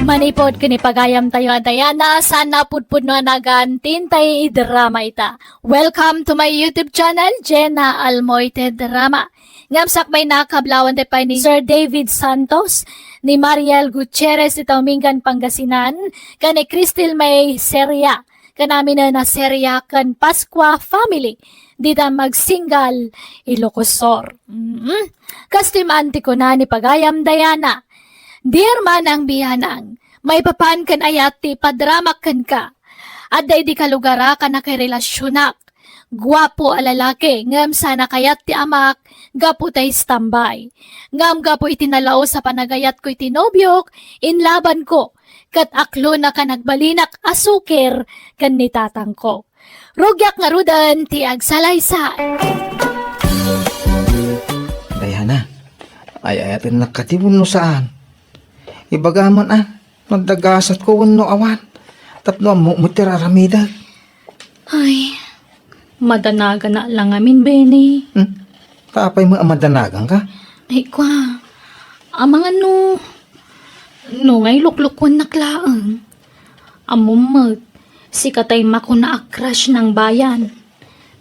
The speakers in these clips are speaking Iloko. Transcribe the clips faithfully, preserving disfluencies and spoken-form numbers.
Manipod ken ipagayamtayo a Diana, saan a pudpudno a nagan ti intay idrama ita. Welcome to my YouTube channel, Jenna Almoite Drama. Ngem sakbay na, kablawan tayo pay ni Sir David Santos, ni Mariel Gutierrez ita Umingan, Pangasinan, ken ni Crystal May Seria, ken amin a Seria ken Pascua family, dita Magsingal, Ilocos Sur. Mm. Kastoy man ti kuna ni pagayam Diana, Dear Manang Bianang, maipapan ken ayat ti ipadramak kenka. Adda idi kalugarak a nakirelasyonak. Guapo a lalaki, ngem saan a kayat ti amak gapu ta istambay. Ngem gapu iti nalaus a panagayatko iti nobiok, inlabanko, ket aklonak a nagbalinak a sukir ken ni tatangko. Rugiak ngaruden ti agsalaysay. Diana, ay-ayatennak kadi wenno saan? Ibagam man a, no adda gasatko wenno awan, tapno ammok met ti ar-aramidek. Ay, madanagan la ngamin, Benny. Hmm? Ta apay met a madanaganka? Ay, kua, amangan no, no nga iluklukwannak laeng. Ammom met, sika tay makuna a crush nang bayan.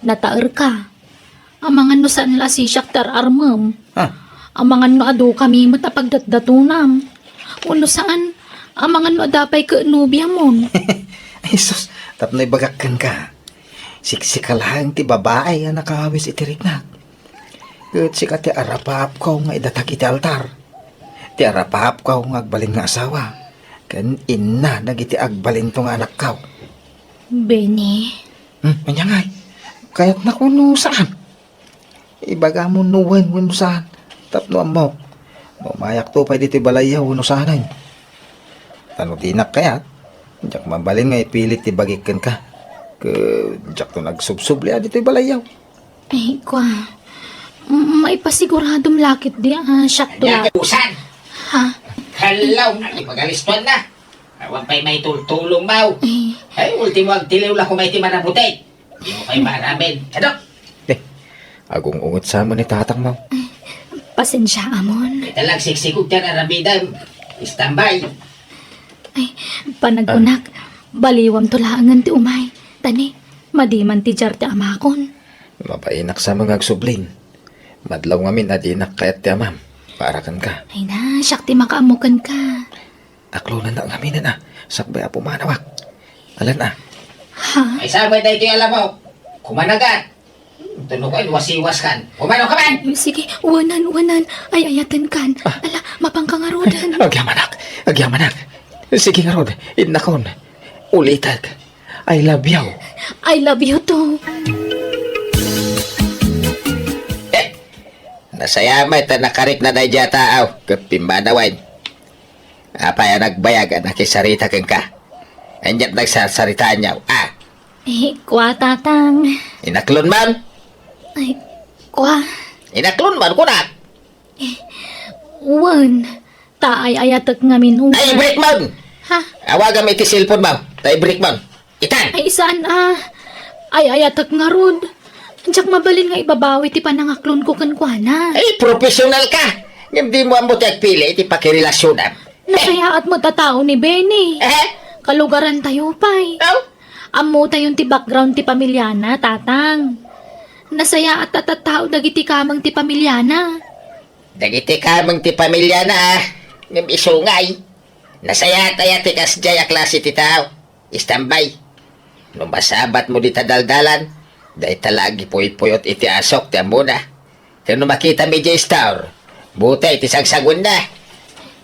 Nataerka. Amangan no saan la a sisiak ti ar-armem. Ah. Amangan no adu kami met a pagdatdatonam. Wenno saan, amangan no adda pay ket nobiamon. Ay, sus, tapno ibagak kenka. Siksika laeng ti babai a nakawis iti riknak. Ket sika ti arapaapko nga idatag iti altar. Ti arapaapko nga agbalin nga asawa, ken inna dagiti agbalinto nga anakko. Benny. Hmm, ania ngay? Kayatnak wenno saan? Ibagam no wen wenno saan, tapno ammok no mayakto pay ditoy balayyo wenno saanen. Ta no dinak kayat, diak mabalin nga ipilit ti bagik kenka. Ket diakto nagsubsubli a ditoy balayyo. Ay, kua. M-, maipasiguradom la ketdi a siakto la. Ania, usan? Ha? Hello, agipagalistuan na. Awan pay maitultulong, maw. Eh. Ay, ultimo agtiliw la koma iti marabutek. Dimo pay maaramen. Kadok! Eh, agung-unget sa man ni tatang, maw. Pasensia, amon. Ita lang siksikog ti ar-aramidem. Istambay. Ay, panagkunak, baliwamto laengen ti umay. Tani, madi man ti diar ti amakon. Mabainak sa nga agsubling. Madlaw ngamin a dinak kayat ti amam. Para kenka. Ay na, siak ti makaammo kenka. Aklonennak ngamin a, sakbay a pumanawak. Alan a. Ha? Ay, sabay daytoy a lamok. Kumanagat. Tunog ay wasiwas kan. Kumano ka man? Sige, wanan, wanan. Ay, ayaten kan. Ah. Ala, mapangka ngaruden. Agyamanak. Agyamanak. Sige ngarud. Innakon. Ulitek. I love you. I love you too. Eh, nasayamay ta nakarikna daydiay a tao. Ket pimmanawen. Apay a nagbayag a nakisarita kenka? Aniat nagsarsaritaanyo, a? Eh, kua, tatang. Inaklon man? Ay, kua. Inaklon man, kunak? Eh, wen, ta ay-ayatek ngamin. Ay, break man! Ha? Awagam iti cellphone mo. Ta i-break man. Itan! Ay, saan a? Ay-ayatek ngarud. Diak mabalin nga ibabawi ti panangaklonko kenkuana. Ay, professional ka! Ngem dimo ammo ti agpili iti pakirelasyonam. Nasayaat met a tao ni Benny. Eh? Kalugarantayo pay. Aw? Ammotayon ti background ti pamiliana, tatang. Nasayaat a tattao dagiti kameng ti pamiliana. Dagiti kameng ti pamiliana, a. Ngem isu ngay. Nasayaat aya ti kasdiay a klase ti tao. Istambay. No masabatmo dita daldalan, dayta la agipuypuyot iti asok ti ammona. Ken no makitam idiay store, butay ti sagsaguenna.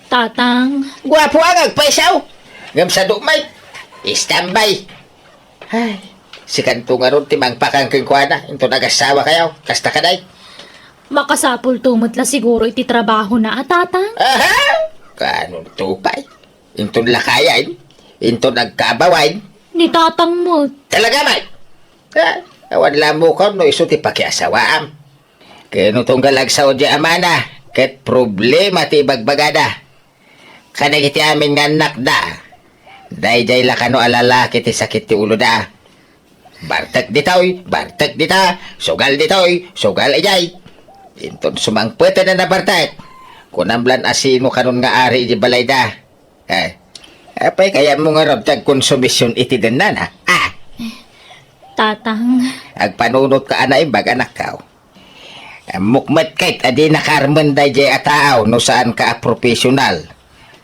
Tatang. Guapo a nga agpayso. Ngem sadu met. Istambay. Ay, sikanto ngarud ti mangpakan kenkuana, inton agasawa kayo, kasta kaday. Makasapulto met la siguro iti trabahona a, tatang? Aha! Kaanonto pay? Inton lakayen? Inton agkaabawen? Ni tatang met. Talaga met? Ah, awan la ammokan no isu ti pakiasawaam. Ken no tunggal agsao diay amana, ket problema ti ibagbagada. Kadagiti amin nga annakda, daydiay la kano a lalaki ti sakit ti uloda. Bartek ditoy, bartek dita, sugal ditoy, sugal idiay. Inton sumangpeten a nabartek, kunam lan a sino kanon nga ari iti balayda. Eh, Apay kayatmo ngarud ti agkonsumision iti dennana? Ah! Tatang. Agpanunot ka a naimbag, anakko. Ammok met ket a di nakaarmen daydiay a tao no saan ka a profesional,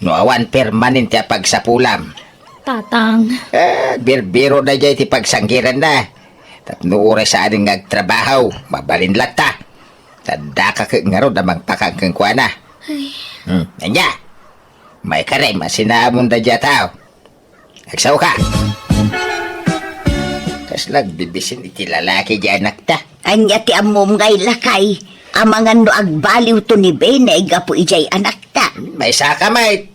no awan permanente a pagsapulam. Tatang. Ah, birbiro daydiay ti pagsanggiranna. Tapno uray saanen nga agtrabaho, mabalin latta. Tadda ka ket ngarud a mangpakan kenkuana. Ay. Hmm, ania? Maikarim a sinaamon daydiay a tao. Agsaoka! Kasla agbibisin iti lalaki di anakta. Ania ti ammom nga lakay, amangan no agbaliwto ni Benay gapu idiay anakta? Maysaka met.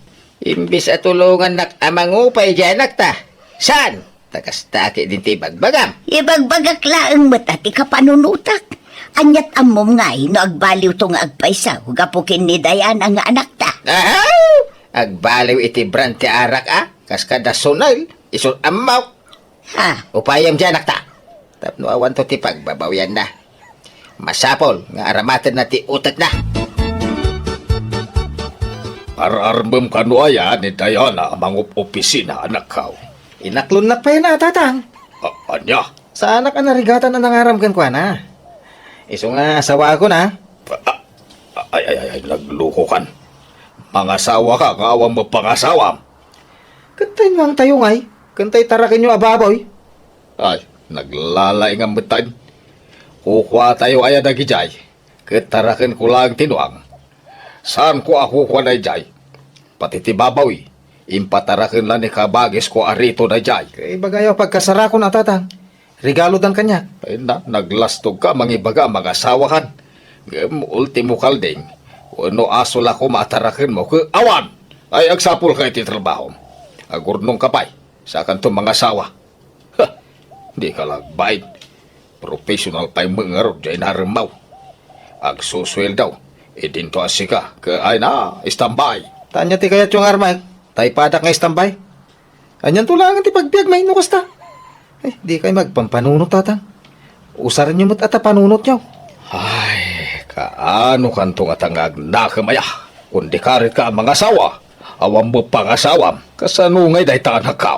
Imbes a tulongannak a mangupay idiay anakta. Saan? Ta kasta ket din ti ibagbagam. Ibagbagak laeng met a ti kapanunotak. Aniat ammom ngay no agbaliwto nga agpayso gapu ken ni Diana nga anakta? Aha! Agbaliw iti brand ti arak a, kas kada Sunel, isu ammok. Ha? Upayem diay anakta. Tapno awanto ti pagbabawianna. Masapul nga aramatenna ti utetna. Ar-armem kano aya ni Diana a mangup-opisina, anakko? Inaklonnak pay a, tatang. A-, ania? Saanak a narigatan a nangaram kenkuana. Isu nga asawaakon a. A-, a-, ay, ay, ay, ay, naglukokan. Mangasawaka nga awan met pangasawam. Ket tay nuangtayo ngay, ken tay tarakenyo a baboy? Ay, naglalaingam metten. Kukuatayo aya dagidiay, ket tarakenko laeng ti nuang. Saanko a kukua daydiay. Pati ti baboy, impataraken la ni kabagisko a Rito daydiay. Ibagayo a pagkasarakon a, tatang. Regaludan kaniak. Ay na, naglastogka a mangibaga a mangasawakan. Ngem ultimo kalding, wenno aso la koma a tarakenmo ket awan! Ay, agsapulka iti trabahom. Agurnongka pay, saakanto mangasawa. Ha! Dika la agbain. Professional pay met ngarud diay naremmaw. Agsusueldo, idinto a sika, ket ay na, standby. Ta ania ti kayatyo nga armek? Ta ipadak nga standby? Anianto laengen ti pagbiagmi no kasta? Eh, dikay agpampanunot, tatang. Usarenyo met a ta panunotyo. Ay, kaano kanto ngata nga agnakem aya? Kun di karit ka a mangasawa, awan met pangasawam. Kasano ngay dayta, anakko?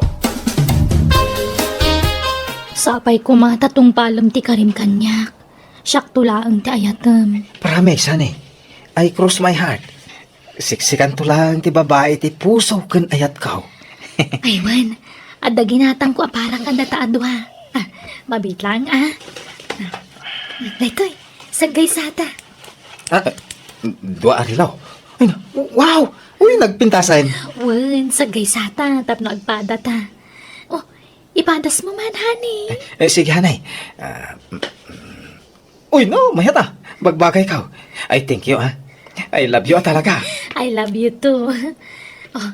Sapay koma ta tungpalem ti karim kaniak. Siakto laeng ti ayatem. Promise, honey. I cross my heart. Siksikanto laeng ti babai ti puso ken ayatko. Ay, wen. Adda ginatangko a para kadata a dua. Ah, mabit lang, ah. Ah, daytoy, saggaysata. Ah, dua a relo. Ay, wow! Uy, nagpintasen. Wen, saggaysata, tapno agpadata. Oh, ipadasmo man, honey. Eh, eh, sige, honey. Ah, mm, mm. Uy, no, mayat a. Bagbagayko. Ay, thank you, ah. I love you, ah, talaga. I love you too. Oh,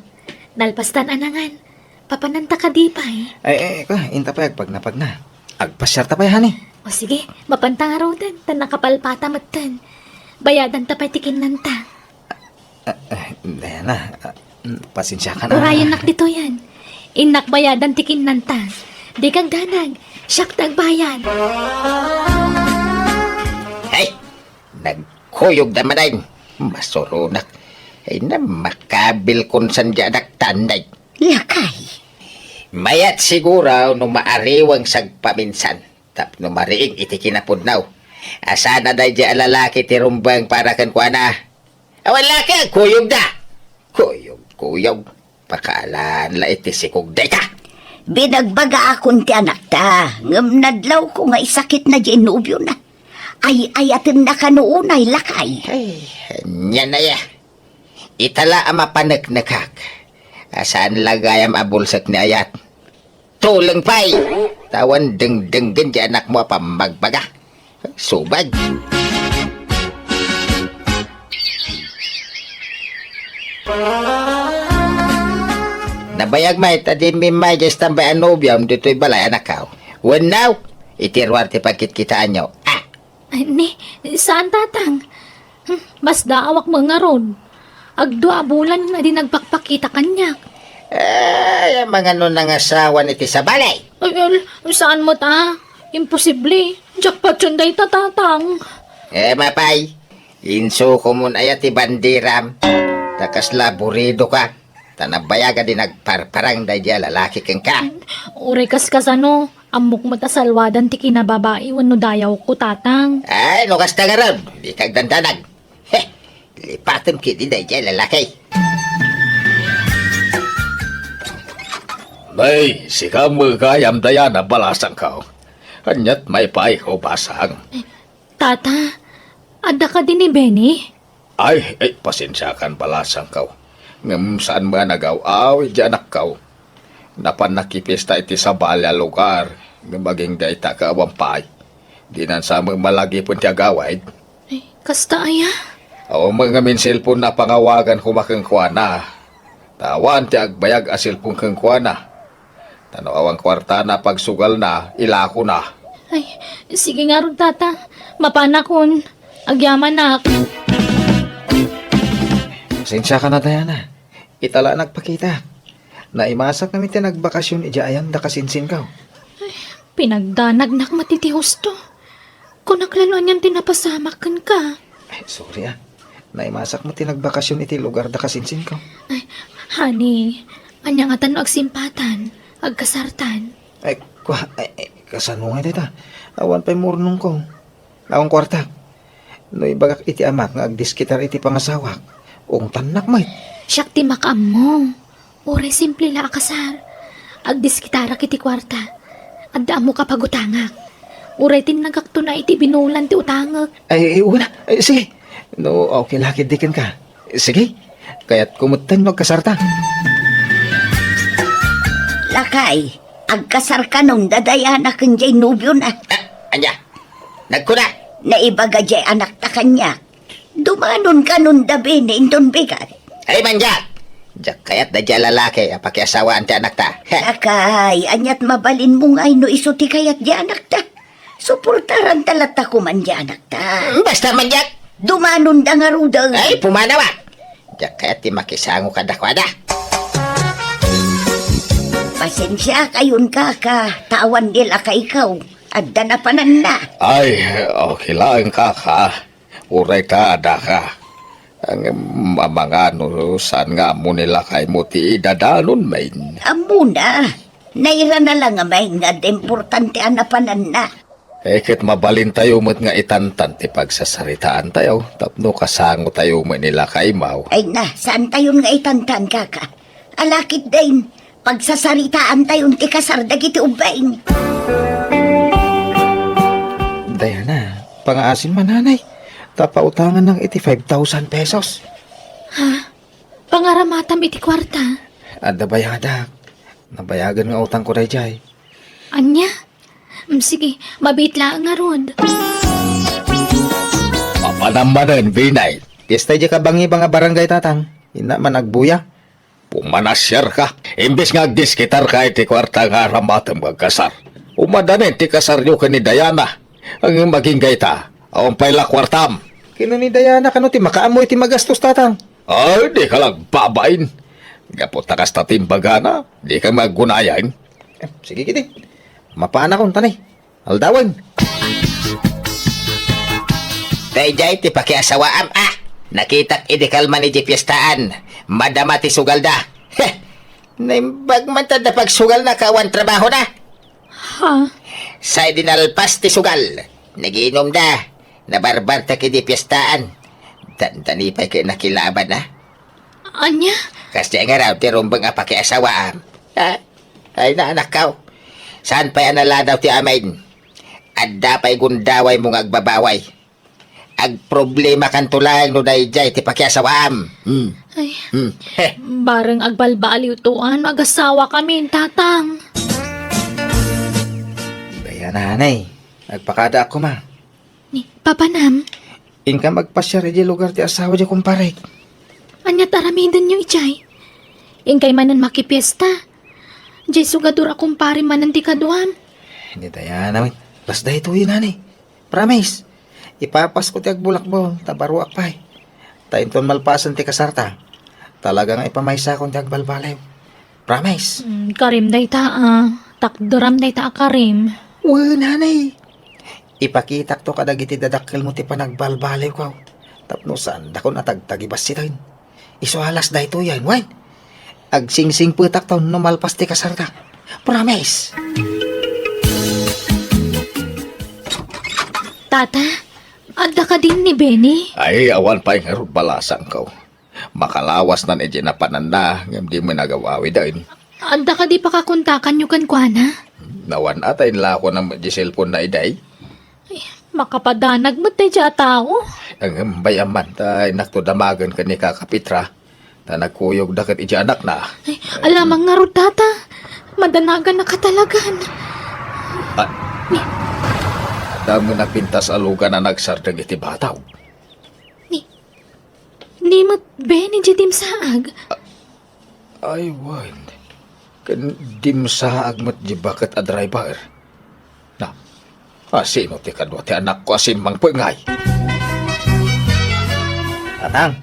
nalpastan a nangan. Papananta kadi pay? Ay, ay, ka, inta pay agpagnapagna. Agpasiarta pay, honey. O sige, mapanta ngaruden, ta nakapalpata metten. Bayadanta pay ti kinnanta. Ah, ah, Diana, ah, mm, pasensiakan a. Urayennak ditoyen. Innak bayadan ti kinnanta. Dika agdanag, siak ti agbayad. Hey! Nagkuyogda manen. Masuronak. Ay na, makabilkon san diay anak tanday. Lakay. Mayat siguro no maariwang sagpaminsan. Tapno mariing iti kinapudno. Asana daydiay a lalaki ti rumbeng para kenkuana. Awan laki, agkuyogda. Kuyog, kuyog. Pakaalan la iti sikog dayta. Binagbagaakon ti anakta, ngem nadlawko nga isakitna diay nobiona. Ay-ayatenna kano unay, lakay. Ay, ania aya. Ita la a mapaneknekak. A saan la gayam a bulsek ni ayat. Tuleng pay! Ta awan dengdenggen ti anakmo a pammagbaga. Subad! Nabayag met a dimmi immay diay standby a nobiom ditoy balay, anakko. Wenno, iti ruar ti pagkitkitaanyo. Ah! Ay, ni, saan, tatang? Hmm, masdaawak met ngarud. Agdua a bulan a di nagpakpakita kaniak. Ay, amangan no nangasawan iti sabali. Ay, al-, saan met a? Imposible. Jackpot yun dayta, tatang. Eh, mapay. Insukomon aya ti banderam. Ta kasla buridoka. Ta nabayagan di nagparparang daydiay a lalaki kenka. Uray kas kasano, ammok met a salwadan ti kinababai wenno dayawko, Tatang. Ay, no kasta ngarud, dika agdandanag. Heh, lipatem ketdi daydiay a lalaki. Nay, sika met gayam, Diana, balasangko. Aniat maipaayko, basang? Tata, adda kadi ni Benny? Ay, ay, pasensiakan, balasangko. Ngem saan met a nagaw-awid ti anakko. Napan nakipiesta iti sabali a lugar, ngem agingga ita ket awan pay. Dinan sa met malagipen ti agawid. Ay, kasta aya? Awan met ngamin cellphone-na a pangawagan koma kenkuana. Ta awan ti agbayag a cellphone kenkuana. Ta no awan kuartana a pagsugalna, ilakona. Ay, sige ngarud, Tata. Mapanakon. Agyamanak. Pasensiakan a, Diana. Ita la nagpakita. Naimasak ngamin ti nagbakasyon idiay ayan da kasinsinko. Pinagdanagnak met iti husto. Kunak la no anian ti napasamak kenka. Ay, sorry, ah. Naimasak met ti nagbakasyon iti lugar da kasinsinko. Ay, honey, ania ngata no agsimpatan, agkasartan? Ay, kwa, ay, ay, kasano ngay dayta? Awan pay murnongko. Awan kuartak. No ibagak iti amak nga agdiskitar iti pangasawak, ungtannak met. Siak ti makaammo. Uray simple la a kasar. Agdiskitarak iti kuarta. Adda ammok a pagutangak. Uray tinnagakto na iti binulan ti utangek. Ay, ay, una. Ay, sige. No, okay la ketdi kenka. Sige. Kayatko metten no agkasarta. Lakay, agkasarka no daydiay a ken jay nobiona. Ah, ania? Nagkuna? Naibaga jay anakta kaniak. Dumanon kanon da Benny inton bigat. Ay, mandiak! Diak kayat daydiay a lalaki a pakiasawaan ti anakta. Heh. Lakay, aniat mabalinmo ngay no isu ti kayat di anakta? Suportaranta latta koma di anakta. Basta, mandiak! Dumanon da ngaruden. Ay, pumanaw, ah! Diak kayat ti makisango kadakuada. Pasensiakayon, kaka, ta awan ni lakayko. Adda napananna. Ay, okay lang, kaka. Uray ta adda ka. Ngem amangan no saan nga ammo ni lakaymo ti idadanon, main. Ammona. Nairana la nga main nga adda importante a napananna. Eh, ket mabalintayo met nga itantan ti pagsasaritaantayo tapno kasangotayo met ni lakaymo. Ay na, saantayon nga itantan, kaka. Ala ketdin, pagsasaritaantayon ti kasar dagiti ubbing. Diana, pangaasim man, nanay. Ta pautangannak iti five thousand pesos. Ha? Pangaramatam iti kuarta? Adda bayadak. Nabayagen nga utangko daydiay. Ania? Mm, sige, mabiit laeng ngarud. Mapanam manen, Binay. Fiesta idiay kabangibang a barangay, Tatang. Inna man agbuya. Pumanasiarka. Imbes nga agdiskitarka iti kuarta nga aramatem nga agkasar. Umadanen ti kasaryo ken ni Diana. Ngem agingga ita, awan pay la kuartam. Ken ni Diana kano ti makaammo iti magastos, Tatang? Ay, dika la agbabain. Gapu ta kasta ti imbagana, dika met aggunayan. Eh, sige ketdi. Mapaanakon, tanay. Aldawen. Daydiay ti pakiasawaam, ah! Nakitak idi kalman idiay piestaan. Madama ti sugalda. Heh! Naimbag man ta da pagsugalna ket awan trabahona. Ha? Say di nalpas ti sugal. Nagiinumda. Nabarbartek idi piestaan. Dandani pay ket nakilaban, ah. Ania? Kasdiay ngarud ti rumbeng a pakiasawaam. Ha? Ay, na, anakko. Saan pay a naladaw ti amin? Adda pay gundawaymo nga agbabaway. Agproblemakanto laeng no daydiay ti pakiasawaam. Hmm. Ay, Hmm. Heh. Bareng agbalbaliwto, a, no agasawakamin, Tatang. Diana, anay. Agpakadaak koma. Ni, papanam? Inkam agpasiar idiay lugar ti asawa diay kumparek. Ania ti aramidenyo idiay? Inkay manen makipiesta. Diay sugadur a kumpare manen ti kaduam. Ni Diana, met. Las daytoy, nanay. Promise. Ipapasko ti agbulakbol, ta baruak pay. Ta inton malpasen ti kasarta, talaga nga ipamaysakon ti agbalbaliw. Promise. Mm, karim dayta, ah. Takderam dayta a karim. Wen, nanay. Ipakitakto kadagiti dadakkelmo ti panagbalbaliwko. Tapno saandakon a tagtagibassiten. Isu a las daytoyen, wen. Agsingsingpetak ta no malpas ti kasarda. Promise! Tata, adda kadin ni Benny? Ay, awan pay ngarud balasangko. Makalawasnan iti napananna, ngem di met nagawawiden. Adda kadi pakakontakanyo kenkuana? Awan a ta inlako na met di cellphone na iday. Ay, makapadanag met daydiay a tao. Ngem bay-am man ta innakto damagen ken ni Kaka Petra, ta nagkuyogda ket idiay anakna. Ay, alamang ngarud, Tata. Madanagannaka talagan. Ah, damo napintas a lugan a nagsardeng iti bataw. Ni, ni met Benny diay dimsaag? Ay, wen. Ken dimsaag met di baket a driver. Na, asino ti kadua ti anakko a simmangpet ngay? Tatang,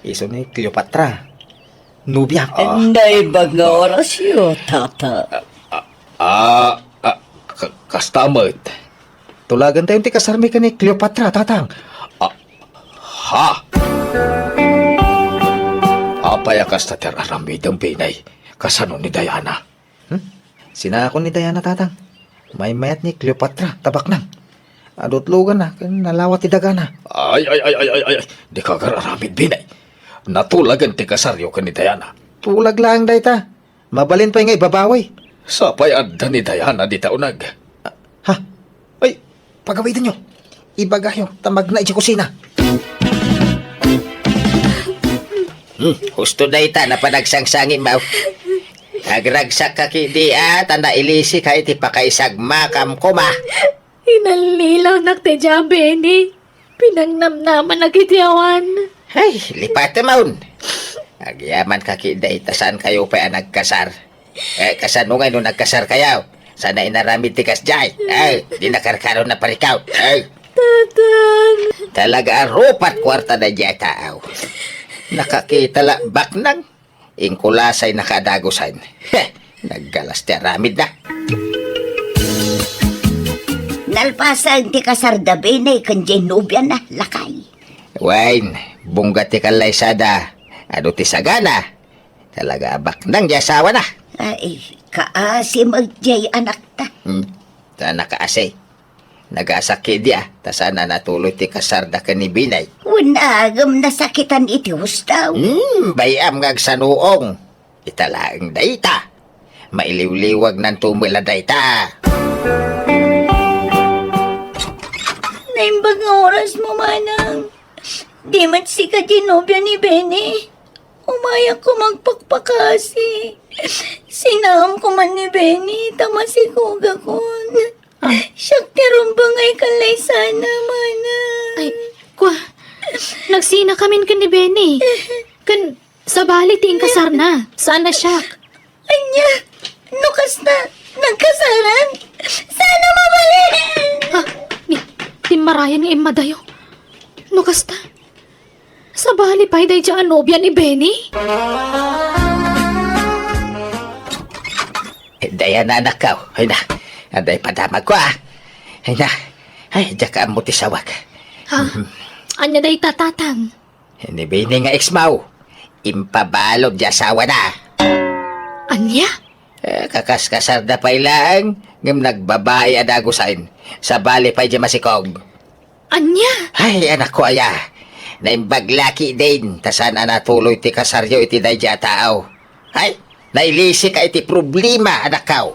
isu ni Cleopatra. Nobia. Ah. Naimbag nga orasyo, Tata. Ah, ah, ah, ka-, kasta met. Tulagentayon ti kasarmi ken ni Cleopatra, Tatang. Ah, ha? Apay a kasta ti ar-aramidem, Benny? Kasano ni Diana? Hmm? Sinakon ni Diana, Tatang. Maymayat ni Cleopatra, ta baknang. Adu ti luganna, ken nalawa ti dagana. Ay, ay, ay, ay, ay, ay, ay. Dika agar-aramid, Benny. Natulagen ti kasaryo ken ni Diana. Tulag laeng dayta. Mabalin pay nga ibabawi. Sapay adda ni Diana dita uneg. Ha? Ay, pagawidenyo. Ibagayo, ta magna idiay kusina. Hmm, husto dayta, napanagsangsangi, maw. Agragsak ka kidi, a, ta nailisika iti pakaisagmakam koma. Inallilawnak ti dia, Benny. Pinangnamnamanak iti awan. Ay, lipatem, awn. Agyaman ka kidi, ta saan kayo pay a nagkasar. Eh, kasano ngay no nagkasar kayo? Sana inaramid ti kasdiay. Ay, di nakarkaro na parikaw. Ay. Tatang. Talaga a rupat kuarta daydiay a tao. Nakakita la baknang. Inkulasay na kadagusan. Heh, naggalas ti aramidna. Nalpasen ti kasarda Benny ken diay nobiana, lakay. Wen, bungga ti kallaysada. Adu ti sagana. Talaga a baknang diay asawana. Ay, kaasi met diay anakta. Hmm, ta nakaasi. Nagasak kidi a, ta saan a natuloy ti kasarda ken ni Benny. Wen, agem nasakitan iti husto. Hmm, bay-am nga agsanuong. Ita laeng dayta. Mailiwliwagnanto met la dayta. Naimbag nga orasmo, manang. Di met sika ti nobia ni Benny. Umayakko agpakpakasi. Sinaamko man ni Benny, ta masikogakon. Ah. Siak ti rumbeng a kallaysana, manang. Ay, kua, nagsinakamin ken ni Benny. Ken sabali ti inkasarna, saan a siak. Ania? No kasta, nagkasaran? Saan a mabalin? Ah, ni, timmarayan nga immadayo. No kasta, sabali pay daydiay a nobia ni Benny? Diana, anakko. Ay na, adda ipadamagko, a. Ay na, ay, diak ammo ti sawag. Ha? Mhm. Ania dayta, Tatang? Ni Benny nga ex-mo, impabalud ti asawana. Ania? Eh, kakaskasarda pay laeng, ngem nagbabai a dagusen. Sabali pay diay masikog. Ania? Ay, anakko aya. Naimbag la ketdin, ta saan a natuloy ti kasaryo iti daydiay a tao. Ay, nailisika iti problema, anakko.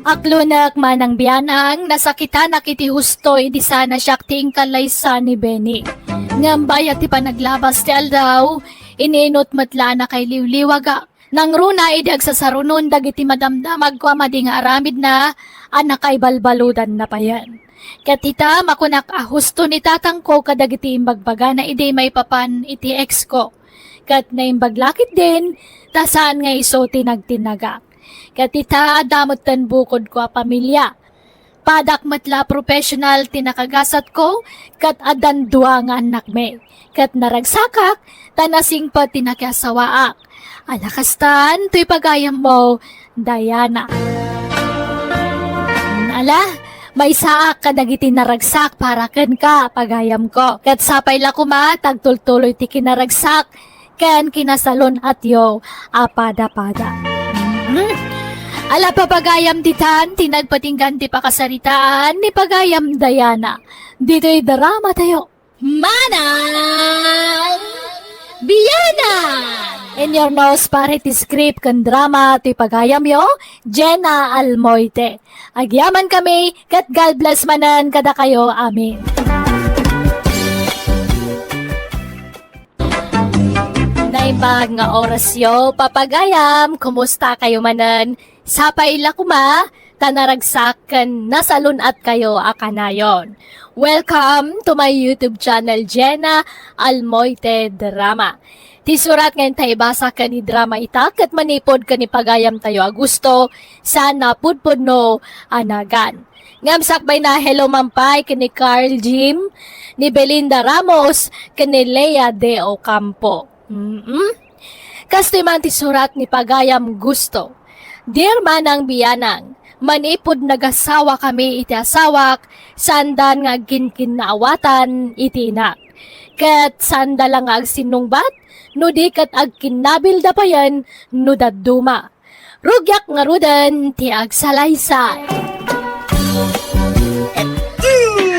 Aklonek, manang Bianang, nasakitanak iti husto idi saan a siak ti inkallaysa ni Benny. Ngem bayat ti panaglabas ti aldaw, ininut met la a nakailiwliwagak. Nangruna idi agsasarunon dagiti madamdamagko a madi nga aramidna a nakaibalbaludanna payen. Ket ita, makunak a husto ni tatangko kadagiti imbagbagana idi maipapan iti ex-ko. Ket naimbag la ketdin, ta saan nga isu ti nagtinnagak. Ket ita, adda metten bukodko a pamilia. Padak met la a professional ti nakagasatko, ket addan dua nga annakmi. Ket naragsakak, ta nasingpet ti nakiasawaak. Ala kastan, toy pagayammo, Diana. Ala, maysaak kadagiti naragsak para kenka, pagayamko. Ket sapay la koma, ta agtultuloy ti kinaragsak. ken kinasalun-atyo a pada-pada. Mhm. Ala, papagayam ditan ti nagpatinggan ti pakasaritaan ni Pagayam Diana. Ditoy drama tayo. Manang Biana! In your nose, pare, ti script ken drama ti pagayamyo, Jenna Almoite. Agyaman kami, ket God bless manen kadakayo. Amen. Naimbag nga orasyo, papagayam, kumusta kayo manen? Sapay la koma, ta naragsak ken nasalun-at kayo a kanayon. Welcome to my YouTube channel, Jenna Almoite Drama. Ti surat nga inta ibasa ken idrama ita ket manipud ken ni pagayam tayo a gusto, sana pudpudno a nagan. Ngem sakbay na, hello man pay ken ni Carl Jim, ni Belinda Ramos, ken ni Lea De Ocampo. Mm-mm. Kastoy man ti surat ni pagayam gusto. Dear Manang Bianang, manipud nagasawa kami iti asawak, saandan nga agkinkinnaawatan iti inak. Ket saanda la nga agsinnungbat, no di ket agkinnabilda payen no dadduma. Rugiak ngaruden ti agsalaysay.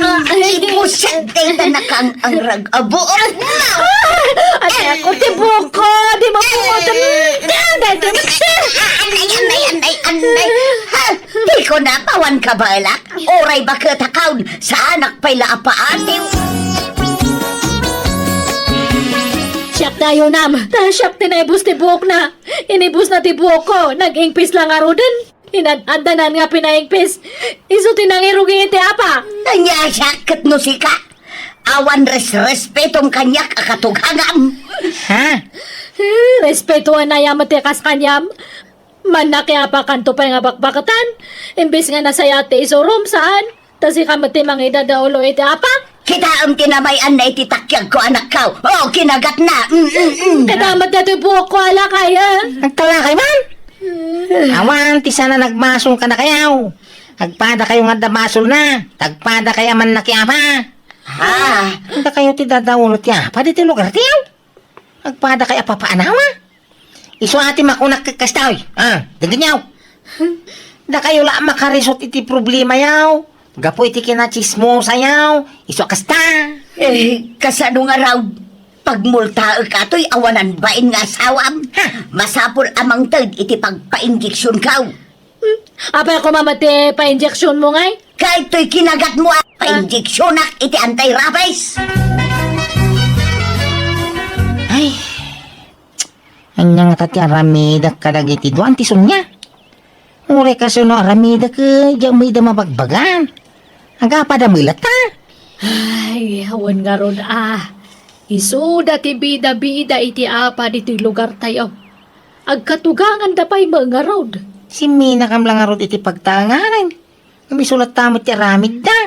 Ah, ay, buset, dayta nakang-angrag a buok na. Ay, ako ti buko, di mo buko. Anay, anay, anay, anay. Ha, di ko napawan ka balak. Uray baket a kaon, saanak pay la a paatiw. Siak dayo nam, ta siak ti naibus ti buok na. Inibus na ti buok ko, nag-ingpis la ngaruden. Inad-addanan nga pinaingpis. Isu ti nangirugi iti apa. Ania siak ket no sika? Awan resrespetom kaniak a katugangam. Ha? Eh, respeto a nayam ti kas kaniam. Mannakiapa kanto pay nga bakbaketan. Imbes nga nasayaat ti isurom, saan? Ta sika met ti mangidadaulo iti apak? Kitaem ti namay-anna iti takiagko, anakko. O, kinagatna. Mm, mm, mm. Kitaem met datoy buokko a lakay, eh. Agtalakay man? Mm. Awan ti saan a nagmasol kadakayo. Agpadakayo nga adda basolna. Agpadakayo a mannakiapa. Ah. Dakayo ti dadaulo ti apa ditoy lugartayo. Agpadakayo a papaanawa. Isu a ti makunak ket kastoy. Ah, denggenyo. Dakayo la a makarisot iti problemayo. Gapu iti kinachismosayo. Isu a kasta. Eh, kasano ngarud? Pagmultaek atoy awanan bain nga asawam. Ha? Masapul a mangted iti pagpainjeksionko. Hmm? Apay a kumama ti painjeksionmo ngay? Kaytoy kinagatmo a painjeksionak iti anti-rabies. Ay, ania ngata ti aramidek kadagiti dua ti Sonia? Uray kasano aramidek, eh, diak met ida mabagbagan. Agapada met latta. Ay, awan ngarud a. Isuda ti bida-bida iti apa ditoy lugartayo. Agkatuganganda pay met ngarud. Simminakam la ngarud iti pagtaenganen. Ngem isu latta met ti aramidda.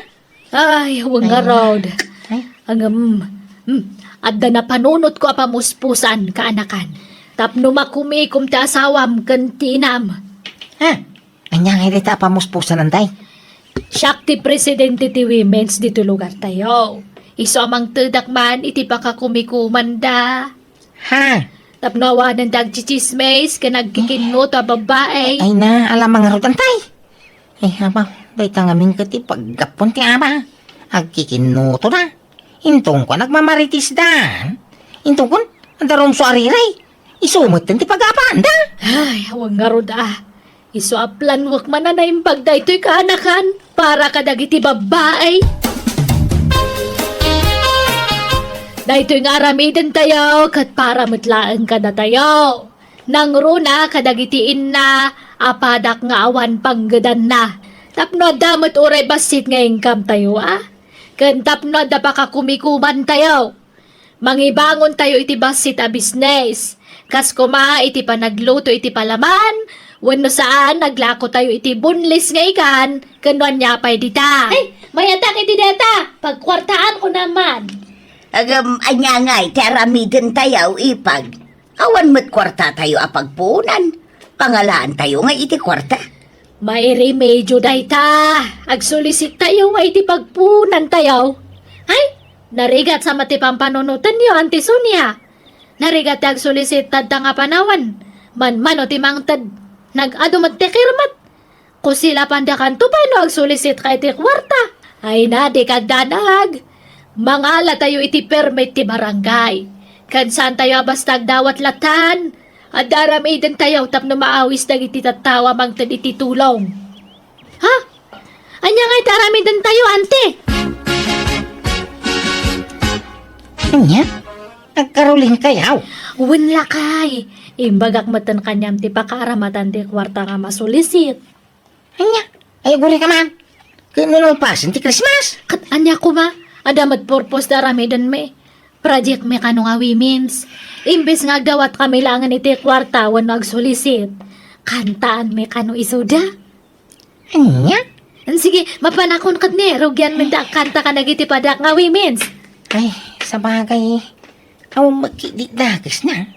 Ay, awan ngarud. Ay. Ngem, hmm, adda napanunotko a pamuspusan, kaanakan. Tapno makumikom ti asawam ken ti inam. Ha? Ania ngay dayta a pamuspusan, antay? Siak ti presidente ti women's ditoy lugartayo. Isu a mangtedak man iti pakakumikomanda. Ha? Tapno awanen ti agchichismis ken agkikinnuto a babbai. Ay na, ala ngarud, antay. Eh, abaw, dayta ngamin ket ti paggapuan ti ama. Agkikinnuto da. Intongko, nagmamarites da. Intongko, adda rumso a riray. Isu metten ti pagapaanda. Ay, awan ngarud a. Isu a planuek man a naimbag daytoy kaanakan para kadagiti babbai. Daytoy nga aramidentayo ket para met laeng kadatayo. Nangruna kadagiti inna a padak nga awan panggedanna. Tapno adda met uray bassit nga income tayo, a? Ken tapno adda pakakumikomantayo. Mangibangontayo iti bassit a bisnes. Kas koma iti panagluto iti palaman, wenno saan, naglakotayo iti boneless nga ikan, ken no ania pay dita. Ay, mayatak iti deta, pagkuartaanko naman. Agam, ania ngay ti aramidentayo, ipag? Awan met kuartatayo a pagpuonan. Pangalaantayo nga iti kuarta. Mairemedio dayta. Agsolisittayo nga iti pagpuonantayo. Ay, narigat sa met ti pampanunotenyo, Auntie Sonia. Narigat ti agsulisit tadta nga panawen. Manmano ti mangted. Nag-adu met ti kirmet. Kusilapandakanto pay no agsulisit ka iti kuarta. Ay na, di kagdanag. Mangalatayo iti permit ti barangay. Ken saantayo a basta agdawat latan. Adda aramidentayo tapno maawis dagiti tattao a mangted iti tulong. Ha? Ania nga iti aramidentayo, ante? Ania? Agkarulingkayaw? Wen, lakay. Imbagak metten kaniam ti pakaaramatan ti kuarta nga masulisit. Ania? Ay, agurayka man. Ket no nalpasen ti Christmas? Ket ania koma? Adda met purpose ti aramidenmi. Project mi kano nga women's. Imbes nga agdawat kami laengen iti kuarta wenno agsulisit, kantaan mi kano isuda. Ania? Sige, mapanakon ket ni, rugian mi ta kanta ka dagiti padak nga women's. Ay, sabagay, awan makidi dakes na.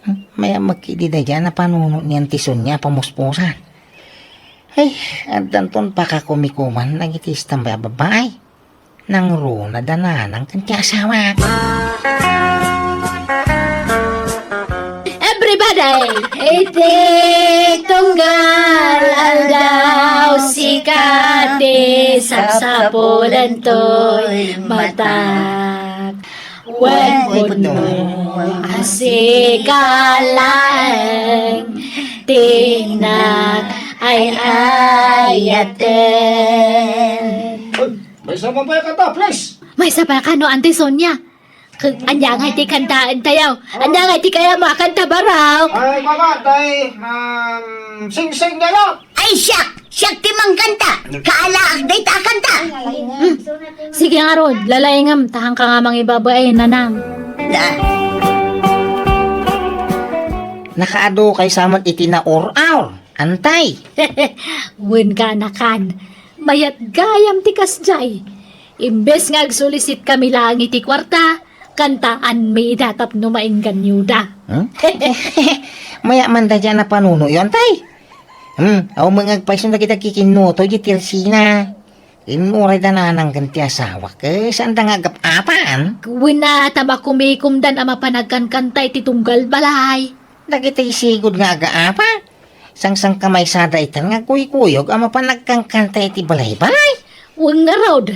Hmm, may makidi daydiay a napanuno ni Auntie Sonia a pamuspusan. Ay, addanton pakakumikuman dagiti istambay a babbai. Nangruna da nanang ken ti asawak. Everybody! Iti tunggal aldaw, sika ti sapsapulentoy matak. Wen pudno a sika laeng ti nag-ay-ayaten. Maysa man pay a kanta, please. Maysa pay a kano, Auntie Sonia? K-, ania nga iti kantaentayo? Ania nga iti kayatmo a kanta, Barok? Ay, mama, tay, um, singsing na lang. Ay, siak! Siak ti mangkanta! Kaalaak dayta a kanta! Hmm. Sige ngarud, lalaingem, ta haanka nga mangibabain, nanang. Da. Nakaadu kay saman iti naur-aur. Antay? Wen, kanakan. Mayat gayam ti kasdiay. Imbes nga agsulisit kami laeng iti kuarta, kantaanmi ida tapno maingganyoda. Hmm? Mayat man daydiay a napanunoyo, antay? Hmm, awan met nga agpayson dagiti agkikinnuto iti tersina. Inurayda nanang ken ti asawak, eh, saanda nga agap-apan? Wen a, ta makumikomdan a mapan agkankanta iti tunggal balay. Dagiti sigud nga agaapa, sangsangkamaysada itan nga kuykuyog a mapan agkankanta iti balay-balay. Wen ngarud,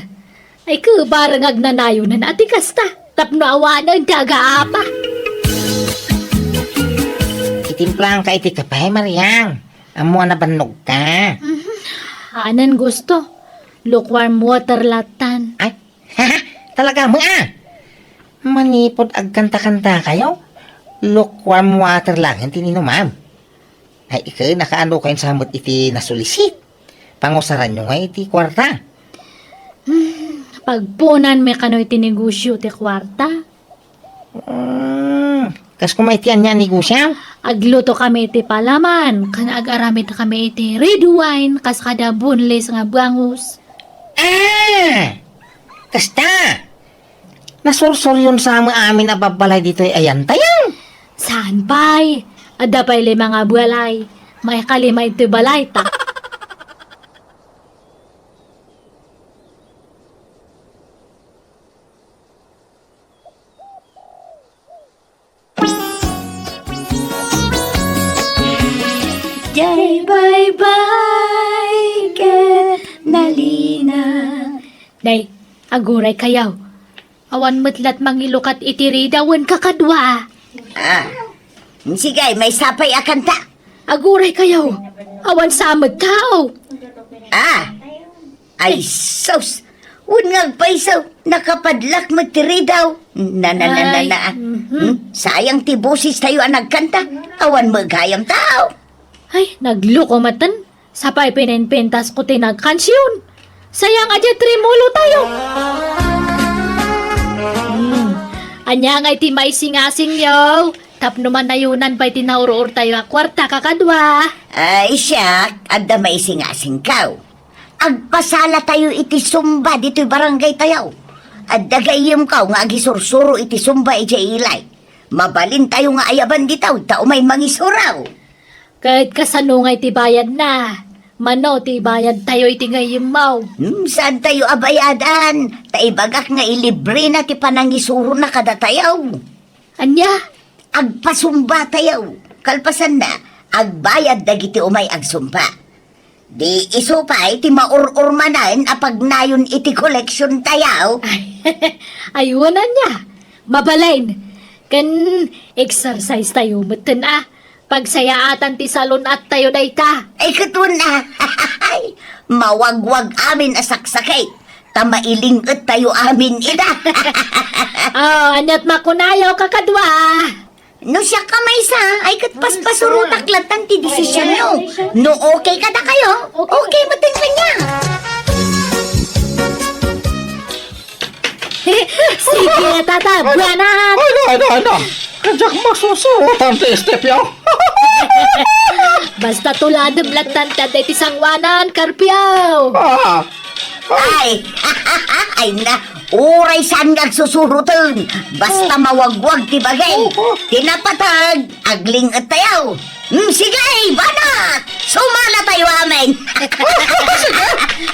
ay, kebareng agnanayonan a ti kasta, tapno awanen ti agaapa. Itimplaanka iti kape, Mariang. Ammo a nabannogka. Mhm. Anen gusto. Lukewarm water latan. Ay, talaga met a. Manipud agkanta-kantakayo, lukewarm water laeng ti inumanyo. Ay, ket nakaano kayo sa met iti nasulisit? Pangusaranyo nga iti kuarta. Hmm, pagpuonanmi kano iti negosyo ti kuarta. Hmm, kas koma iti ania a negosyo? Agluto kami iti palaman, ken agaramid kami iti red wine, kas kada boneless nga bangus. Ah! Kasta! Nasursuryon sa amin a babbalay ditoy ayantayan? Saan pay? Adda pay lima nga balay. Maikalima itoy balay ta. Jay baybay ket nalina. Nay, aguray kayo. Awan met lat mangilukat iti rida wen kakadua. Ah, sige, maysa pay a kanta. Aguray kayo. Awan sa met tao. Ah, ay, sus! Wen nga agpayso, nakapadlak met ti ridaw. Na, na, na, na, Ay, na. Mhm. Hmm? Sayang ti boses tayo a nagkanta. Awan met gayam tao. Ay, nagluko maten. Sapay pininpintas ko ti nagkansion. Sayang a diay trimulo tayo. Hmm. Ania nga iti maisingasing yo? Tapno manayunan pay ti naur-or tayo a kuarta kakadua. Ay, siak, adda maisingasing kaw. Agpasala tayo iti Zumba ditoy barangay tayo. Adda gayyem kaw nga agisursuro iti Zumba idiay ilay. Mabalin tayo nga ayaban ditaw, ta umay mangisuro. Ket kasano nga iti bayadna? Mano ti bayad tayo iti gayyem maw? Hmm, saan tayo a bayadan? Ta ibagak nga ilibre na ti panangisurona kadatayo. Ania? Agpasumba tayo. Kalpasanna, agbayad dagiti umay agsumba. Di isu pay ti maur-ur manen a pagnayon iti koleksyon tayo. Ay, ay, wen ania. Mabalin. Ken exercise tayo metten a. Pagsayaatan ti salun-at tayo dayta. Ay, ket wen a. Mawagwag amin a saksakit. Ta mailing-et tayo amin ida. Oh, aniat makunayo, kakadua? No siak a maysa, ay ket paspasurotak lattan ti desisyonyo. No okay kadakayo, okay metten kaniak. Sige, tata, buwanak. Ay, na, na, na. Kadiak masusurotan ti stepyo. Basta tuladem lattan ti adda iti sangoanan, Karpio. Ah. Ay, ay na, uray saan nga agsusuroten. Basta mawagwag ti bagay. Ti napateg, agling-et tayo. Mm, sige, bana! Sumala tayo amin! Sige,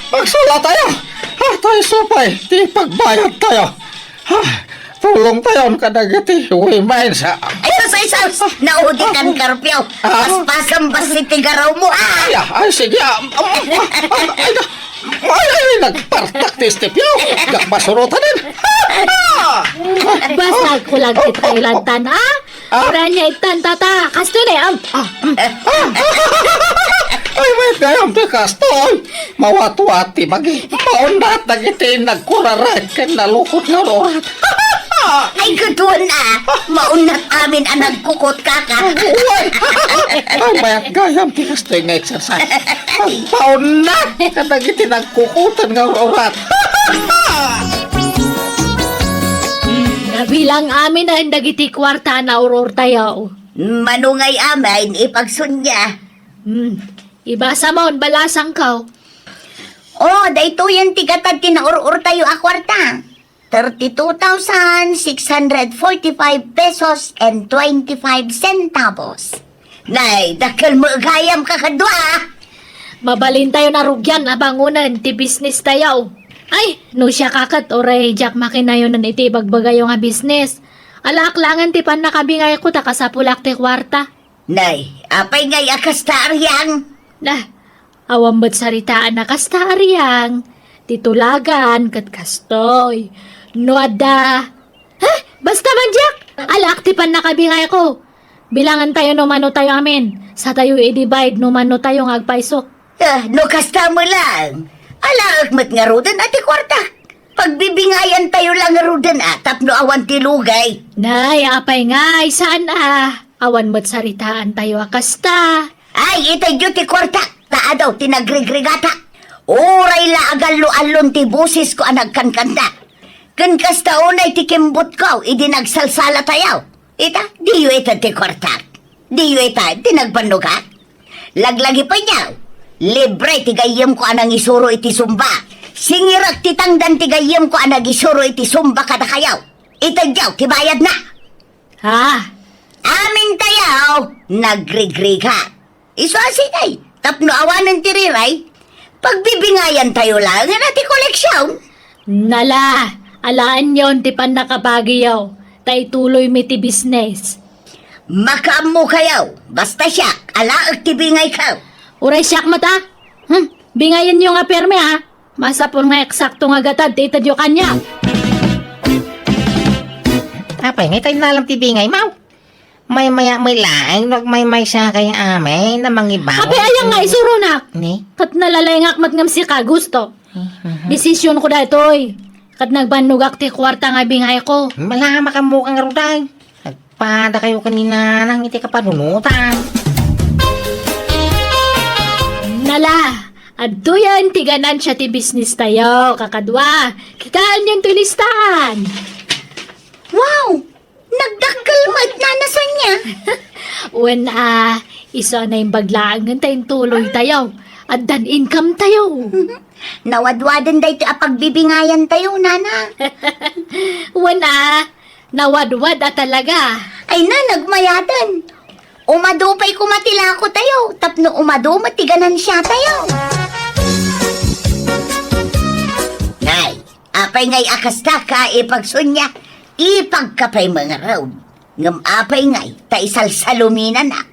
magsala tayo! Ha, tayo supay, ti pagbayad tayo. Ha, tulong tayo kadagiti women's, ha? Ay, sus, ay, sus! Naudikan, Karpio. Ah. Paspasam basi ti garaw mo, ah! Ay, ah, ay, sige, ah, um, um, um, ay, na, ay, ay, nagpartak ti stepyo. Nagpasurotanan. Basta agkulag ti Thailand tan, ah? Ah? Ura niya itan, tata. Kastoy na, am. Ah, mm. Ay, may gayam ti kastoy. Mawatwat ti bagi. Maunat dagiti nagkurarat ken nalukot nga urat. Ay, kutuan na. Maunat amin a nagkukot, kaka. Uy! Ay, may gayam ti kastoy nga exercise. Maunat kadagiti nagkukutan nga urat. Nabilang amin a dagiti kuarta a naur-or tayo. Mano ngay amin, ipagsunya. Hmm. Ibasa mo, balasang ko. Oh, daytoyen ti gatad ti naur-or tayo a kuarta. Thirty-two thousand six hundred forty-five pesos and twenty-five centavos. Nay, dakkel met gayam, kakadua. Mabalin tayo narugian a bangonen ti business tayo. Ay, no siak a ket, uray diak makinayonen iti ibagbagayo nga business. Alaak laengen ti pannakabingayko ta kasapulak ti kuarta. Nay, apay ngay a kasta, Ariang? Nah, awan met saritaan a kasta, Ariang. Ti tulagan ket kastoy. No adda, ha? Basta man diak! Alaak ti pannakabingayko. Bilangan tayo no mano tayo amin. Sa tayo i-divide no mano tayo nga agpayso. Ah, no kasta mo lang. Alaek met ngaruden a ti kuarta. Pagbibingayan tayo lang ngaruden a tapno awan ti lugay. Nay, apay ngay, saan a? Awan met saritaan tayo a kasta. Ay, itedyo ti kuarta, ta adu ti nagrigrigata. Uray la agallo-allon ti bosesko a nagkankanta. Ken kasta unay ti kimbutko idi nagsalsala tayo. Ita, diyo ita ti kuartak. Diyo ita ti nagbannogak. Laglagi pay niya. Libre ti gayyemko a nangisuro iti sumba. Singirek ti tangdan ti gayyemko a nangisuro iti sumba kadakayo. Itedyo ti bayadna. Ha? Amin tayo, nagrigrigat. Isu a sige, tapno awanen ti riray, pagbibingayan tayo laengen a ti koleksyon. Nala, alaenyon ti pannakabagiyo, ta ituloymi ti business. Makaammo kayo, basta siak, alaek ti bingayko. Uray siak met a? Hmm, bingayenyo nga permi a. Masapul nga eksakto nga gatad ti itedyo kaniak. Apay, ngay ta innalam ti bingay, maw? Maymaya met laeng no agmaymaysa kay amin a mangibaon. Apay, aya nga isuronak? Ni? Ket nalalengak met ngem sika, gusto. Mhm. Desisyonko daytoy. Ket nagbannogak ti kuarta nga bingayko. Mala, makaammoka ngarud ay. Nagpada kayo kanina nang iti kapanunutan. Nala, adtoyen ti ganansia ti business tayo, kakadua. Kitaenyon ti listahan. Wow! Nagdakkel met, Nana Sonia. Wen a, isu a naimbag laengen ta intuloy tayo. Addan income tayo. Nawadwaden daytoy a pagbibingayan tayo, Nana. Wen a, nawadwad a talaga. Ay na, nagmayaten. Umadu pay koma ti lako tayo, tapno umadu met ti ganansia tayo. Nay, apay ngay a kasta ka, ipagsunya, ipagka pay mangarud. Ngem apay ngay ta isalsaluminanak?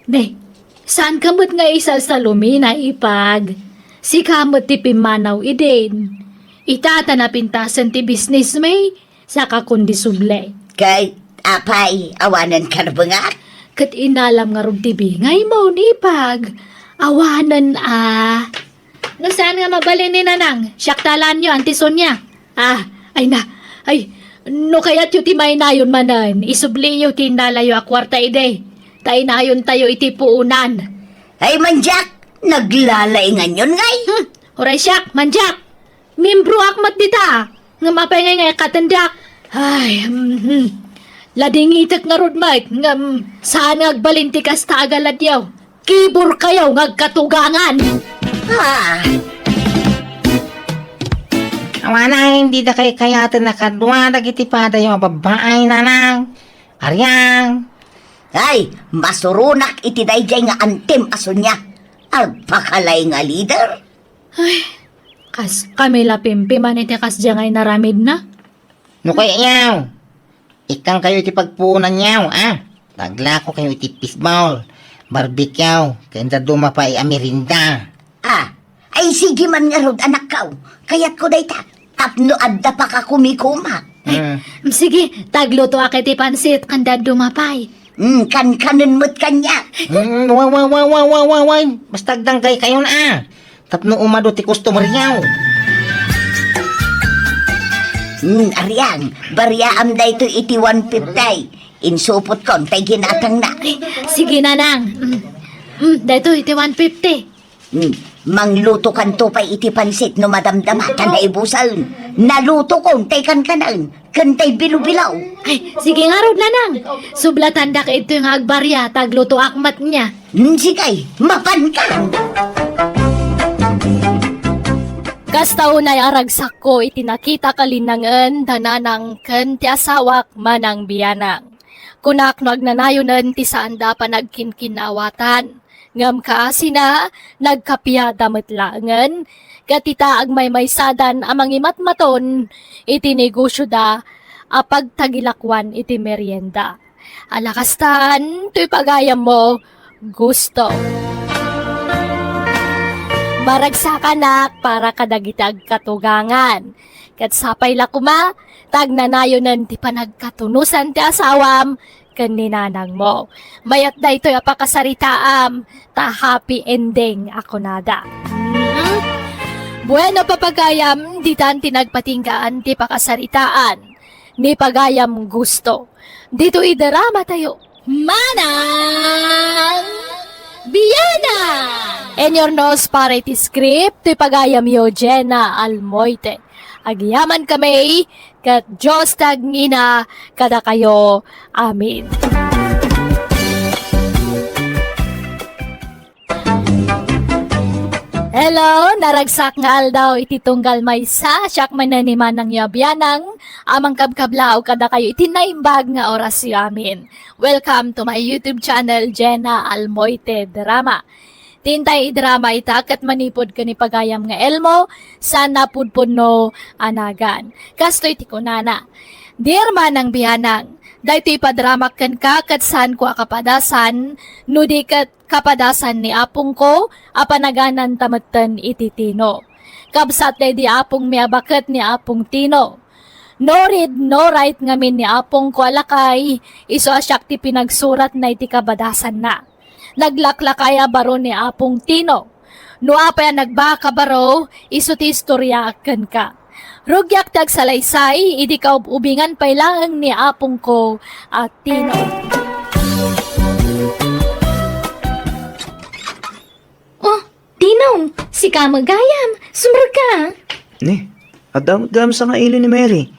Be, saanka met nga isalsalumina, Ipag. Sika met ti pimmanaw idin. Ita ta napintasen ti business mi, saka kundi subli. Ket apay, awanen karbengak? Ket inalam ngarud ti bingaymo, Ipag. Awanen a. No saan nga mabalin ni Nanang, siak ta laenyo, Auntie Sonia. Ah, ay na. Ay, no kayatyo ti mainayon manen, isubliyo ti innalayo a kuarta idi. Ta inayontayo iti puonan. Ay, mandiak, naglalainganyon ngay. Hmm, uray siak, mandiak. Miembroak met dita. Ngem apay ngay nga ikkatendak? Ay, mhm. Ladingitek ngarud met, ngem saan nga agbalin ti kasta a galadyo. Kiburkayo nga agkatugangan. Ah. Awanay, dida kaykayaten a kadua dagiti padayo a babbai, Nanang. Ariang. Ay, masuronak iti daydiay nga antim a Sonia. Agpakalay nga leader. Ay, kas kami la pimpiman iti kasdiay nga inaramidna. No kayatyo, ikkankayo iti pagpuonanyo, a? Paglakokayo iti fishball, barbecue, ken dadduma pay a merienda. Ah, ay sige man ngarud, anakko. Kayatko dayta. Tapno adda pakakumikuma. Ay, mm, sige, taglutoak iti pansit, ken dadduma pay. Mm, kankanen met kaniak. Mm, wa, wa, wa. Basta agdanggaykayon, a. Tapno umadu ti customeryo. Hmm, Ariang, bariaam daytoy iti one fifty. Insupotkon tay ginatangna. Ay, sige, Nanang. Mm. Mm, daytoy iti one fifty. Hmm, manglutokanto pay iti pansit no madamdama ta naibusen. Nalutokon tay kankanen. Ken tay bilo-bilo. Ay, sige ngarud, Nanang. Sublatandak ito nga agbaria, taglutoak met nia. Hmm, sige, mapanka. Kasta unay a ragsakko iti nakitak a linnangen da Nanang ken ti asawak Manang Bianang. Kunak no agnanayonen ti saanda a panagkinkinnaawatan. Ngem kaasina, nagkapiada met laengen, ket ita agmaymaysadan a mangimatmaton iti negosioda a pagtagilakuan iti merienda. Ala kastan, toy pagayammo, gusto. Maragsakanak para kadagiti agkatugangan. Ket sapay la koma, ta agnanayonen ti panagkatunosan ti asawam ken ni nanangmo. Mayat daytoy a pakasaritaam, ta happy ending a kunada. Mhm. Bueno, papagayam, ditan ti nagpatinggaan ti pakasaritaan ni pagayam gusto. Ditoy drama tayo. Manang Bianang! Inyurnos para iti script ti pagayamyo, Jenna Almoite. Agyaman kami, ket Dios ti agngina kadakayo. Amen. Hello, naragsak nga aldaw iti tunggal maysa, siak manen ni Manangyo a Bianang, a mangkabkablaw kadakayo iti naimbag nga orasyo amin. Welcome to my YouTube channel, Jenna Almoite Drama. Ti intay idrama ita ket manipud ken ni pagayam nga Elmo, saan a pudpudno a nagan. Kastoy ti kunana, Dear Manang Bianang, daytoy ipadramak kenka ket saanko a kapadasan, no di ket kapadasan ni apongko a panagananta metten iti Tino. Kabsat daydi apongmi a baket ni Apong Tino. No read, no write ngamin ni apongko a lakay, isu a siak ti pinagsuratna iti kabadasanna. Naglaklakay a baro ni Apong Tino. No apay a nagbaak a baro, isu ti istorya kenka. Rugiak ti agsalaysay, idi kaub-ubingan pay laeng ni apongko a Tino. Oh, Tino, sika met gayam, sumrekka. Ni, adda met gayam sangaili ni Mary.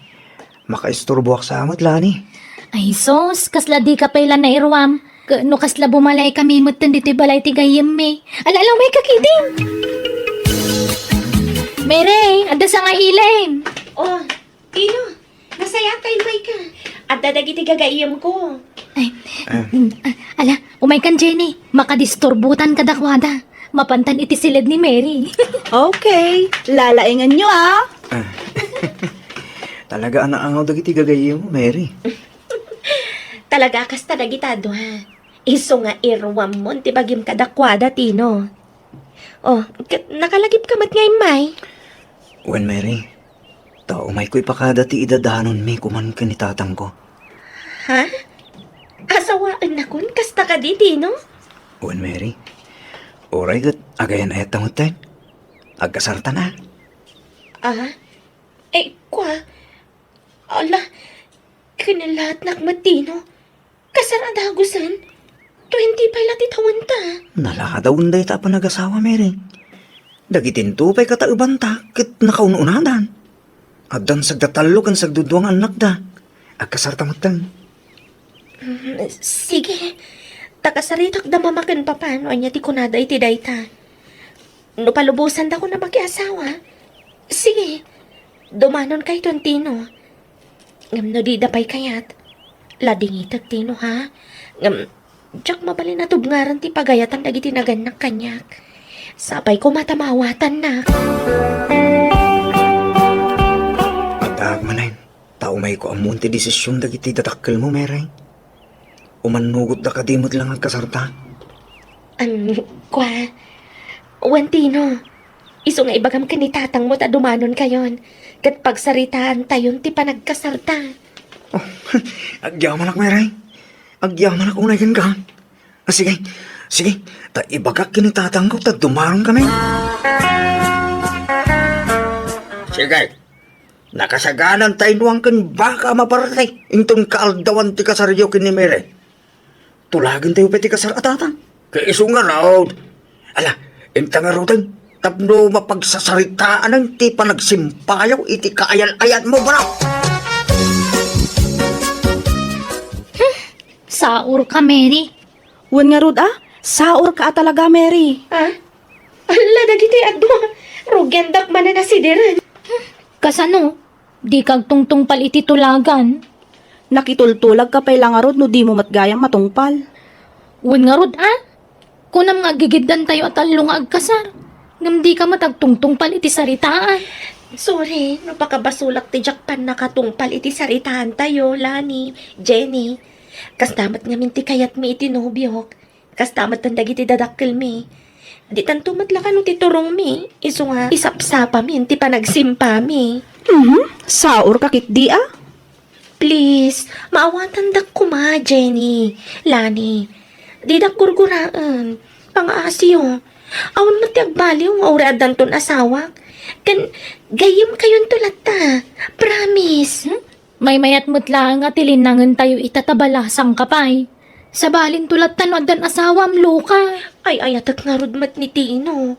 Makaisturboak sa met la ni. Ay sus, kasla dika pay la nairuam. Ke-, no kasla bumalaikami metten ditoy balay ti gayyemmi. Ala, ala, umayka ketdin. Mary, adda sangailim. Oh, Tino, nasayaat ta immayka. Adda dagiti gagayyemko. Ay, ah, ala, umaykan, Jenny. Makadisturbotan kadakuada. Mapantan iti siled ni Mary. Okay, lalaenganyo, ah. Ah. Talaga a naangaw dagiti gagayyemmo, Mary. Talaga kasta dagita dua. Isu nga iruammon ti bagim kadakuada, Tino. Oh, ket nakalagipka met nga immay? Wen, Mary. Ta umayko ipakada ti idadanonmi koman ken ni tatangko. Ha? Asawaennakon? Kasta kadi, Tino? Wen, Mary. Uray ket agayan-ayatta metten. Agkasartan a. Ah? Eh, kua? Ala, kinalaatnak met, Tino. Kasar a dagusen, twenty-five la ti tawenta. Naladawen dayta a panagasawa, Mary. Dagitinto pay kataebanta ket nakaun-unadan. Addan sagda tallo ken sagdudua nga annakda. Agkasarta metten. Mm, sige. Ta kasaritakda mama ken papa no ania ti kunada iti dayta. No palubosandakon a makiasawa, sige, dumanon kayton, Tino. Ngem no dida pay kayat, ladingitek, Tino, ha? Ngem, diak mabalin a tubngaran ti pagayatan dagiti nagannak kaniak. Sapay koma ta maawatannak. Addaak manen, ta umayko ammon ti desisyon dagiti dadakkelmo, Mary. Umannugotda kadi met la nga agkasarta? Am, kua, wen, Tino, isu nga ibagam ken ni tatangmo ta dumanonkayon, ket pagsaritaantayon ti panagkasarta. Oh, agyamanak, Mary. Agyamanak unay kenka. Ah, sige, sige, ta ibagak ken ni tatangko ta dumanonkami. Sige, nakasaganantayo nuan ken baka a maparte inton kaaldawan ti kasaryo ken ni Mary. Tulagentayo pay ti kasar a tatang. Ket isu ngarud. Ala, inta ngaruden, tapno mapagsasaritaanna ti panagsimpayo iti kaayal-ayatmo, bro. Saurka, Mary. Wen ngarud a, saurka a talaga, Mary. Ah? Alla, dagiti adu, rugiandak manen a sidiren. Kasano? Dika agtungtungpal iti tulagan? Nakitultulagka pay la ngarud no dimo met gayam matungpal. Wen ngarud a? Kunam nga agigiddantayo a tallo nga agkasar, ngem dika met agtungtungpal iti saritaan. Sorry no pakabasolak ti diak pannakatungpal iti saritaantayo, Lani, Jenny. Kasta met ngamin ti kayatmi iti nobiok. Kasta met dagiti dadakkelmi. Ditanto met la kano ti turongmi, isu nga isapsapami ti panagsimpami. Mhm, saurka ketdi a? Please, maawatandak koma, Jenny, Lani. Didak gurguraen. Pangaasiyo. Awan met ti agbaliw nga uray addanton asawak. Ken gayyemkayonto latta. Promise. Hmm? Maymayat met laeng a tilinnangentayo ita ta balasangka pay. Sabalinto latta no addan asawam, Luka. Ay-ayatek ngarud met ni Tino.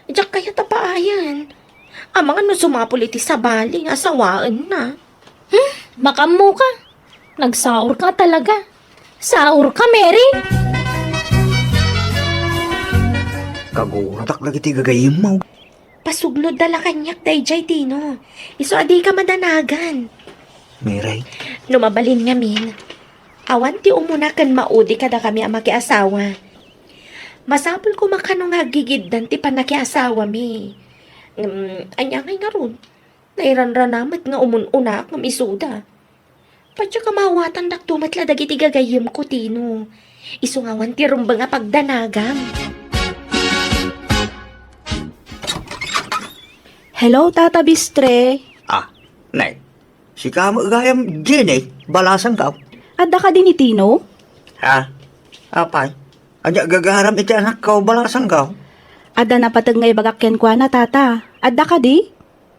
Diak kayat a paayen. Amangan no sumapul iti sabali nga asawaenna. Hmm? Makaammoka. Nagsaurka talaga. Saurka, Mary. Kaguratak dagiti gagayyemmo. Pasugnodda la kaniak daydiay, Tino. Isu a dika madanagan. Mary. No mabalin ngamin, awan ti umuna ken maudi kadakami a makiasawa. Masapul koma kano nga agigiddan ti pannakiasawami. Ngem, ania ngay ngarud? Nairanrana met nga umun-unaak ngem isuda. Padiak a maawatandakto met la dagiti gagayyemko, Tino. Isu nga awan ti rumbeng a pagdanagam. Hello, Tata Bistre. Ah, Nay. Sika met gayam, Jenny, balasangko. Adda kadi ni Tino? Ha? Apay? Ania gagaram iti anakko, balasangko? Adda napateg nga ibagak kenkuana, Tata. Adda kadi?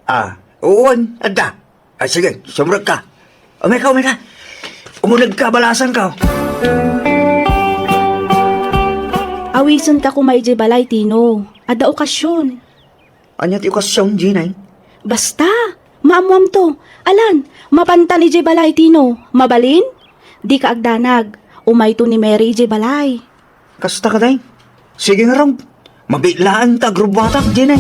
Ah, uwan, adda. Ah, sige, sumrekka. Umayka, umayka. Umunegka, balasangko. Awisenka koma idiay balay, Tino. Adda okasion. Ania ti okasion, Jenny? Basta, maammoamto. Alan, mapantan idiay balay, Tino. Mabalin? Dika agdanag. Umayto ni Mary idiay balay. Kasta kadi? Sige ngarud. Mabiit laeng ta agrubbuatak, Jenny.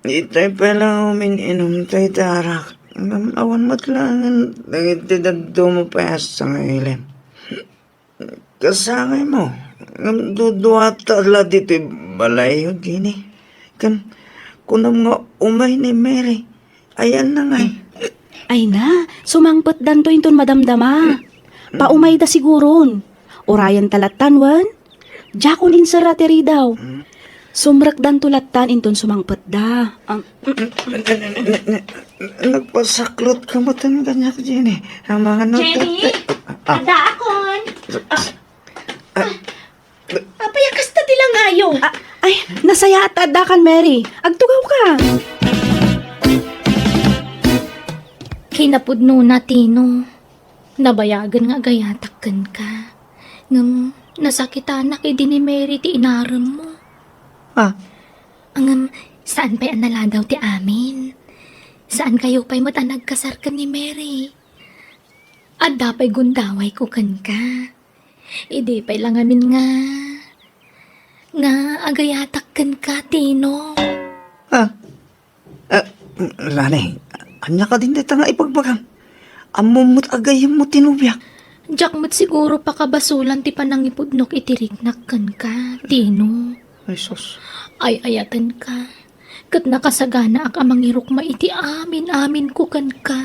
Itay pay la umin-inum tay darak. Ngem awan met laengen dagiti dadduma pay a sangilem. Kasangaymo, ngem duduata la ditoy balayyo, Jenny. Ken kunam nga umay ni Mary, ayanna ngay. Ay na, sumangpetdanto inton madamdama. Paumayda siguron. Urayenta lattan wen? Diakon inserra ti ridaw. Sumrekdanto lattan inton sumangpetda. Am, Nagpasaklotka metten kaniak, Jenny. Ang mga Jenny? Ah. Adaakon. Ah. Ah. Apay a kasta ti langayo? Ah, ay, nasayaat ta addakan, Mary. Agtugawka. Kinapudnona, Tino. Nabayagen nga agayatak kenka. Ngem nasakitanak idi ni Mary ti inaremmo. Ah. Ngem saan pay a naladaw ti amin. Saankayo pay met a nagkasar ken ni Mary. Adda pay gundawayko kenka. Idi pay la ngamin nga, nga agayatak kenka, Tino. Ah, ah, Lani, ania kadin dayta nga ibagbagam? Ammom met a gayyemmo ti nobiak. Diak met siguro pakabasolan ti panangipudnok iti riknak kenka, Tino. Ay, sus. Ay-ayatenka. Ket nakasaganaak a mangirukma iti amin-aminko kenka.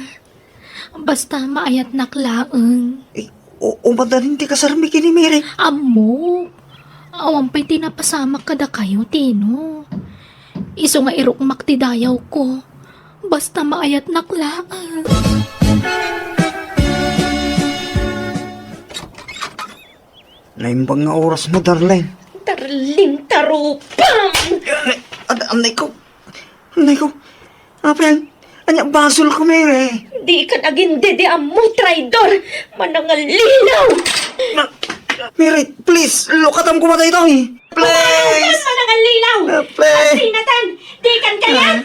Basta maayatnak laeng. Eh, u-, umadanin ti kasarmi ken ni Mary. Ammok. Awan pay ti napasamak kadakayo, Tino. Isu nga irukmak ti dayawko. Basta maayatnak laeng. Naimbag nga orasmo, darling. Darling, tarupam! Ad-, anay ko. Anay ko. Apay, ania basolko, Mary? Dikan agindediammo, traidor! Manangallilaw! Na, Mary, please, lukatam koma daytoy. Please! Manangallilaw! Ah, please! Agsinatan! Dikan kayat! Ah.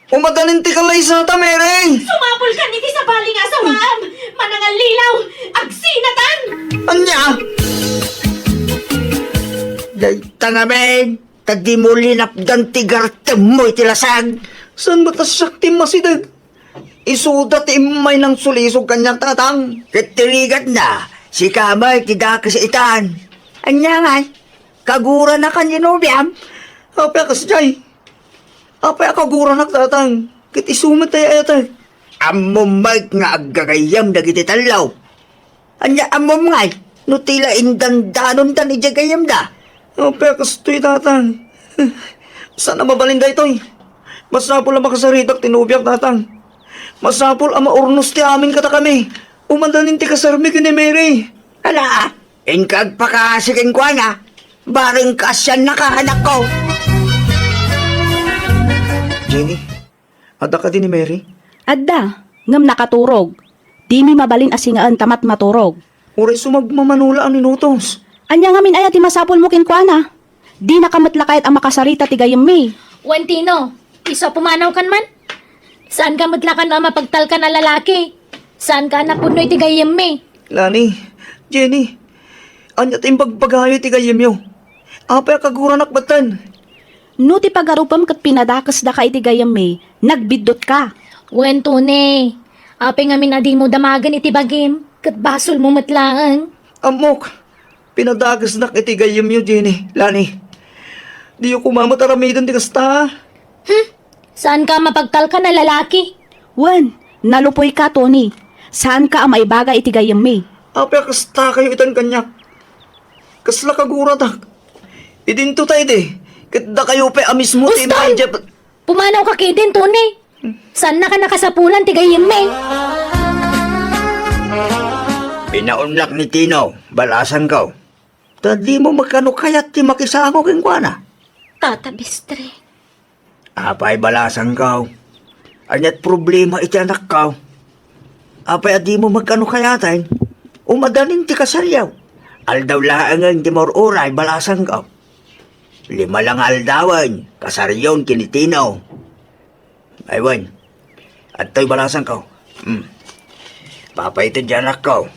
Umadanin ti kalaysata, Mary! Sumapulkan iti sabali nga asawaam! Manangallilaw! Agsinatan! Ania? Dayta ngamin, ta dimo linapdan ti gartemmo iti lasag. Saan met a siak ti masideg? Isuda ti immaynang sulisog kaniak, tatang. Ket ti rigatna, sika met ti dakes itan. Ania ngay? Kaguranakan ti nobiam? Apay a kasdiay? Apay a kaguranak, tatang, ket isu met ti ay-ayatek? Ammom met nga aggagayyem dagiti tallo. Ania ammom ngay no ti la indandanondan idiay gayyemda? Apay a kastoy, tatang? Saan a mabalin daytoy? Masapul a makasaritak ti nobiak, tatang. Masapul a maurnos ti amin kadakami. Umadanin ti kasarmi ken ni Mary. Ala, inka agpakaasi kenkuana. Bareng kaasiannaka, anakko. Jenny, adda kadi ni Mary? Adda, ngem nakaturog. Dimi mabalin a singaen ta met maturog. Uray sumagmamano la a minutos. Ania ngamin aya ti masapulmo kenkuana? Dinaka met la kayat a makasarita ti gayyemmi. Wen, Tino, isu a pumanawkan man? Saanka met la kano a mapagtalkan a lalaki? Saanka a napudno iti gayyemmi? Lani, Jenny, ania ti imbagbagayo iti gayyemyo? Apay a kaguranak metten? No ti pagarupem ket pinadakesdaka iti gayyemmi, nagbiddutka. Wen, Tony, apay ngamin a dimo damagen iti bagim, ket basolmo met laeng. Ammok, pinadakesnak iti gayyemyo, Jenny, Lani. Diyo koma met aramiden ti kasta. Hmm? Saanka a mapagtalkan a lalaki? Wen, nalupuyka, Tony. Saanka a maibaga iti gayyemmi. Apay a kastakayo itan kaniak? Kasla kaguratak. Idinto ta idi, ket dakayo pay a mismo ti Uston! Immay diay pa- Pumanawka ketdin, Tony. Saannaka a nakasapulan ti gayyemmi. Pinaunnak ni Tino, balasangko. Ta dimo met kano kayat ti makisango kenkuana? Tata Bistre. Apay, balasangko? Ania't problema iti anakko? Apay a dimo met kano kayaten? Umadanin ti kasaryo. Aldaw laengen ti maur-uray, balasangko. Lima la nga aldawen, kasaryon ken ni Tino. Ay, wen. Adtoy balasangko. Hmm. Papaited diay anakko.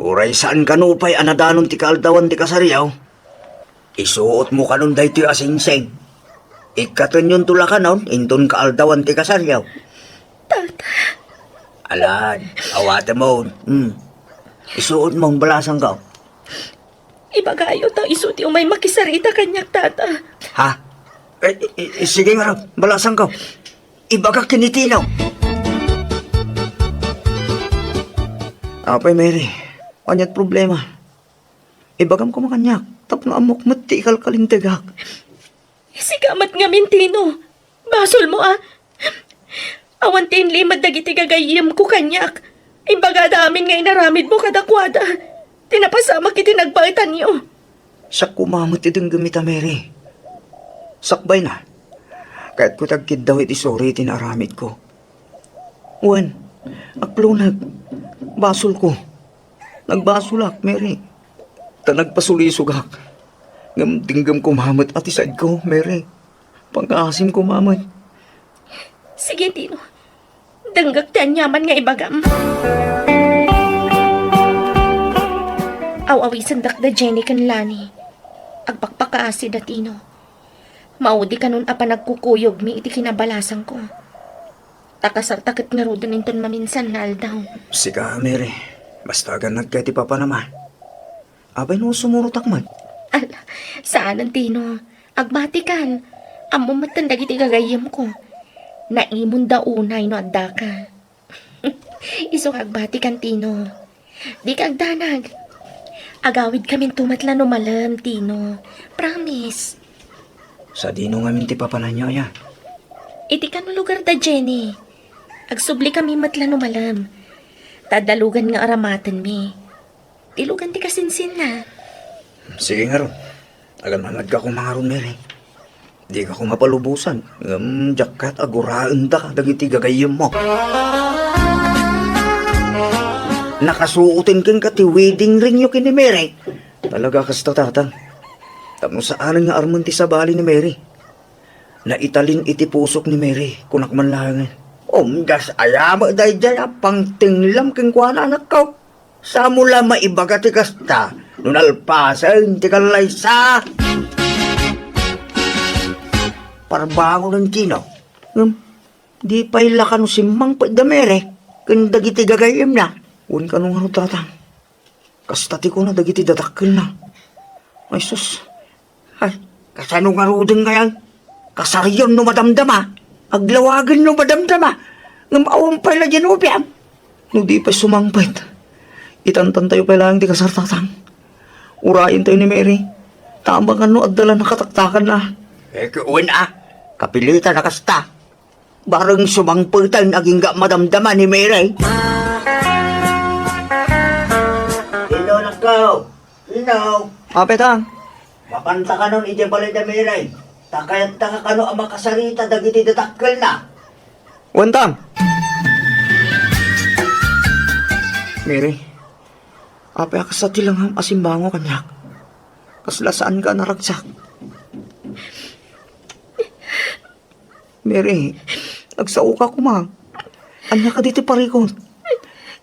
Uray saan kano pay a nadanon ti kaaldawan ti kasaryo, isuotmo kanon daytoy a singsing. Ikkatenyonto la kanon inton kaaldawan ti kasaryo. Tata. Alan, awatemon. Hmm. Isuotmo, balasangko. Ibagayo ta isu ti umay makisarita kaniak, Tata. Ha? Eh, eh, eh, sige ngarud, balasangko. Ibagak ken ni Tino. Apay, Mary, ania't problema? Ibagam koma kaniak tapno ammok met ti ikalkalintegak. Sika met ngamin, Tino. Basolmo a. Awan ti inlimed dagiti gagayyemko kaniak. Imbagada amin nga inaramidmo kadakuada ti napasamak iti nagbaetanyo. Siak koma met ti denggem ita, Mary. Sakbayna, kayatko ti agkiddaw iti suri iti naaramidko. Wen, akloneg, basolko. Nagbasolak, Mary. Ta nagpasulisogak. Ngem denggem koma met a ti saidko, Mary. Pangngaasim koma met. Sige, Tino. Denggek ti aniaman nga ibagam. Aw-awisendak da Jenny ken Lani. Agpakpakaasi da Tino. Maudi kanon a panagkukuyogmi iti kinabalasangko. Ta kasarta ket ngaruden inton maminsan nga aldaw. Sika, Mary. Basta agannad ka iti papanam a. Apay no sumurotak met? Ala, saanen, Tino. Agbatikan. Ammom metten dagiti gagayyemko. Naimonda unay no addaka. Isu nga agbatikan, Tino. Dika agdanag. Agawidkaminto met la no malem, Tino. Promise. Sadino ngamin ti papananyo, aya? Iti kano lugar da Jenny. Agsublikami met la no malem. Ta adda lugan nga aramatenmi. Ti lugan ti kasinsinna. Sige ngarud. Agannadka koma ngarud, Mary. Dika koma palubosan, ngem diak kayat a guraenda dagiti gagayyemmo. Nakasuoten kenka ti wedding ringyo ken ni Mary. Talaga kasta, Tatang. Tapno saanen nga armen ti sabali ni Mary. Naitalin iti pusok ni Mary, kunak man laengen. Umdas aya met daydiay a pangtenglam kenkuana, anakko. Saanmo la maibaga ti kasta no nalpasen ti kallaysa? Parbangonen, Tino. Ngem, di pay la kano simmangpet da Mary ken dagiti gagayyemna. Wen kano ngarud, Tatang. Kasta ti kuna dagiti dadakkelna. Ay sus, Ay, kasano ngaruden ngay? Kasarion no madamdama, aglawagen no madamdama, ngem awan pay la diay no biang. No di pay sumangpet, itantantayo pay laeng ti kasar, Tatang. Urayentayo ni Mary, ta amangan no adda la nakataktakanna. Eh, wen a, kapilitan a kasta. Bareng sumangpeten agingga madamdama ni Mary. Ino, nakkaw? Ino? Apay, Tang? Mapanta kanon idiay balay da Mary. Ta kayatta nga kano a makasarita dagiti dadakkelna. Wen, Tang. Mary, apay a kasta ti langam a simbango kaniak? Kasla saanka a naragsak? Mary, agsaoka koma. Ania kadi ti parikut?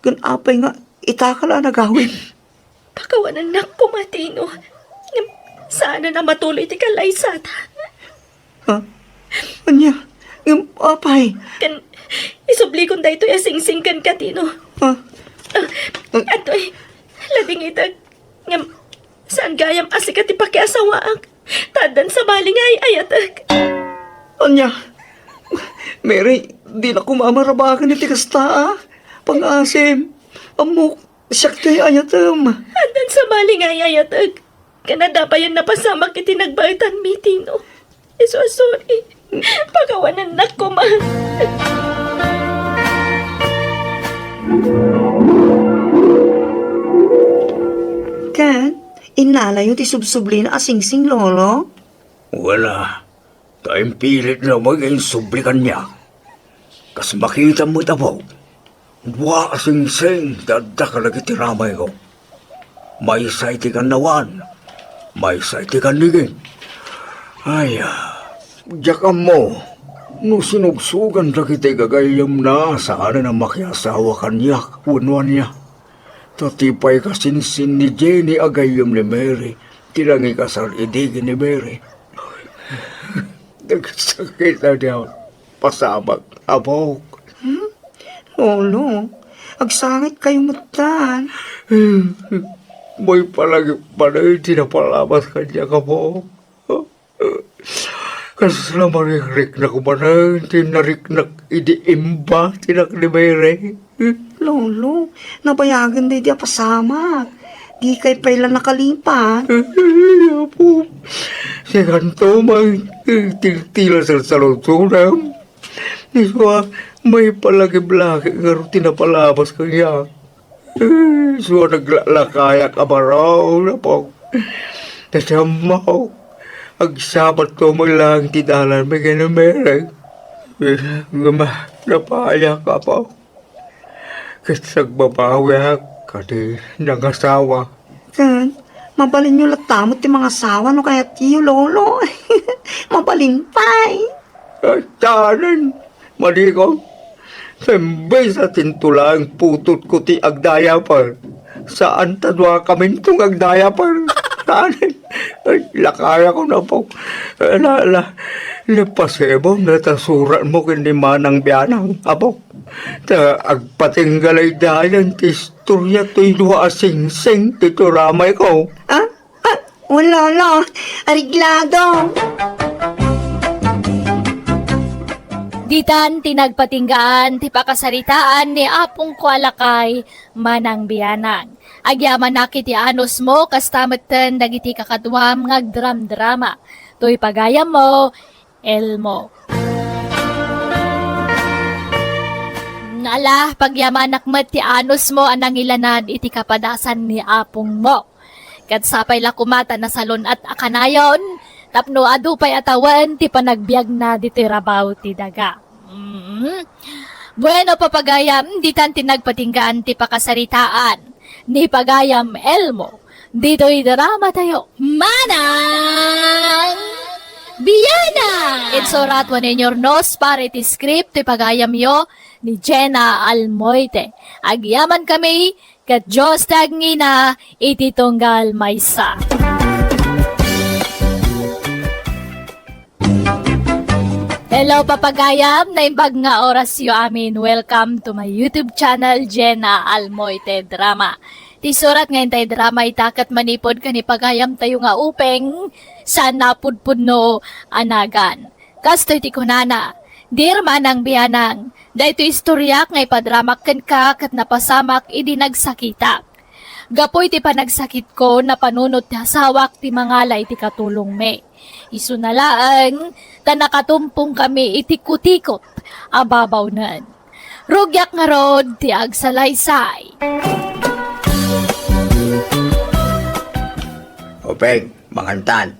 Ken apay nga itaka la a nagawid? Pakawanennak koma, Tino. Ngem saanen a matuloy ti kallaysata. Ha? Ania? Ngem apay? Ken isublikon daytoy a singsing kenka, Tino. Ha? Ah, adtoy, ladingitek. Ngem saan gayam a sika ti pakiasawaak, ta addan sabali nga ay-ayatek. Ania? Mary, dina koma marabaken iti kasta a. Pangngaasim, ammok, siak ti ay-ayatem. Addan sabali nga ay-ayatek. Ken adda payen napasamak iti nagbaetanmi, Tino. Isu a sorry. Pakawanennak koma. Ken, innalayo ti subsublina a singsing, Lolo? Wala. Ta impilit laeng nga insubli kaniak. Kas makitam met, Apo, dua a singsing ti adda kadagiti ramayko. Maysa iti kannawan, maysa iti kannigin. Ay, ah, diak ammo no sinugsugan dagiti gagayyemna saanen a makiasawa kaniak wenno ania. Ta ti pay kasinsin ni Jenny a gayyem ni Mary ti nangikasar idi ken ni Mary. Nagsakit a diak pasamak, Apok. Hmm? Lolo, agsangit kayo metten. May palagip manen ti napalabas kaniak, Apok. Kasla marikriknak manen ti nariknak idi imbatinnak ni Mary. Lolo, nabayagen daydi a pasamak. Dikay pay la nakalipat. Ay, apo. Sikanto, may tiltila sa saludsuram. Isua, may palagip-lagip nga ruti napalabas kaniak. Isua, naglakayak a baro, apo. Tasammo, agsabat to may lang ti dalan, may ganun mereng. Ngem, napayak, apo. Ket agbabawiak, kadi nangasawa. Ken, mabalinyo latta met ti mangasawa no kayatyo, Lolo. Mabalin pay. Ay, saanen, malikon. Imbes a tintulang putotko ti agdayaper. Saan ta dua kaminto nga agdayaper. Saanen. Ay, lakayakon, apo. Ala, ala. Napasibam ta suratmo ken ni Manang Bianang, apo. Ta agpatingga laydayan ti istoria toy dua a singsing ti turamayko. Ah? Ah, wala, wala. Areglado. Ditan ti nagpatinggaan ti pakasaritaan ni Apongko a lakay, Manang Bianang. Agyamanak iti anusmo, kasta metten dagiti kakaduam nga agdramdrama. Toy pagayammo, Elmo. Ala, pagyamanak met ti anusmo a nangilanad iti kapadasan ni apongmo. Ket sapay la koma ta nasalun-at a kanayon tapno adu pay a tawen ti panagbiagna ditoy rabaw ti daga. Mm. Bueno, papagayam, ditan ti nagpatinggaan ti pakasaritaan ni Pagayam Elmo ditoy drama tayo. Manang Bianang! Insurat wenno inurnos para iti script ti pagayamyo ni Jenna Almoite. Agyaman kami ket Dios ti agngina iti tunggal maysa. Hello, papagayam! Naimbag nga orasyo amin. Welcome to my YouTube channel, Jenna Almoite Drama. Ti surat nga intay drama ita ket manipud ken ni pagayam tayo nga upeng, saan napudpudno a nagan. Kastoy ti kunana, "Dear Manang Bianang, daytoy istoriak nga ipadramak kenka ket napasamak idi nagsakitak. Gapu iti panagsakitko, napanunot ti asawak ti mangala iti katulongmi. Isuna laeng ta nakatumpongkami iti kutikot a babawnen. Rugiak ngarud ti agsalaysay." Upeng, mangantan.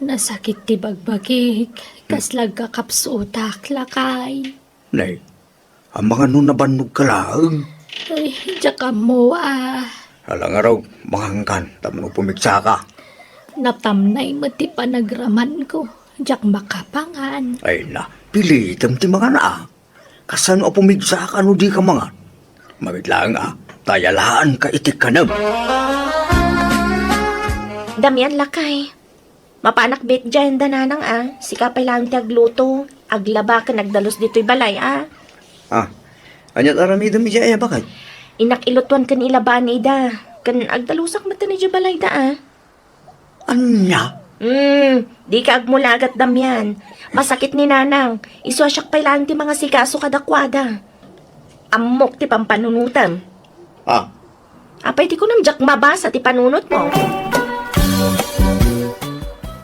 Nasakit ti bagbagik, kasla agkakapsutak, lakay. Nay, amangan no nabannogka laeng. Ay, diak ammo, ah. Ala ngarud, mangankan, tapno pumigsaka. Natamnay met ti panagramanko, diak makapangan. Ay na, pilitem ti mangan, ah. Kasano a pumigsaka no dika mangan? Mabiit laeng, ah, ta ayalaanka iti kanem. Damian, lakay. Mapanak bet diay da nanang, ah. Sika pay laeng ti agluto, aglaba ken agdalus ditoy balay, ah. Ah, aniat aramidem idiay a, baket? Innak ilutuan ken ilabaan ida, ken agdalusak met idiay balayda, ah. Ania? Hmm, dika agmulagat, Damian. Masakit ni nanang. Isu a siak pay laeng ti mangasikaso kadakuada. Ammok ti pampanunotem. Ah. Apay ti kunam, diak mabasa ti panunotmo?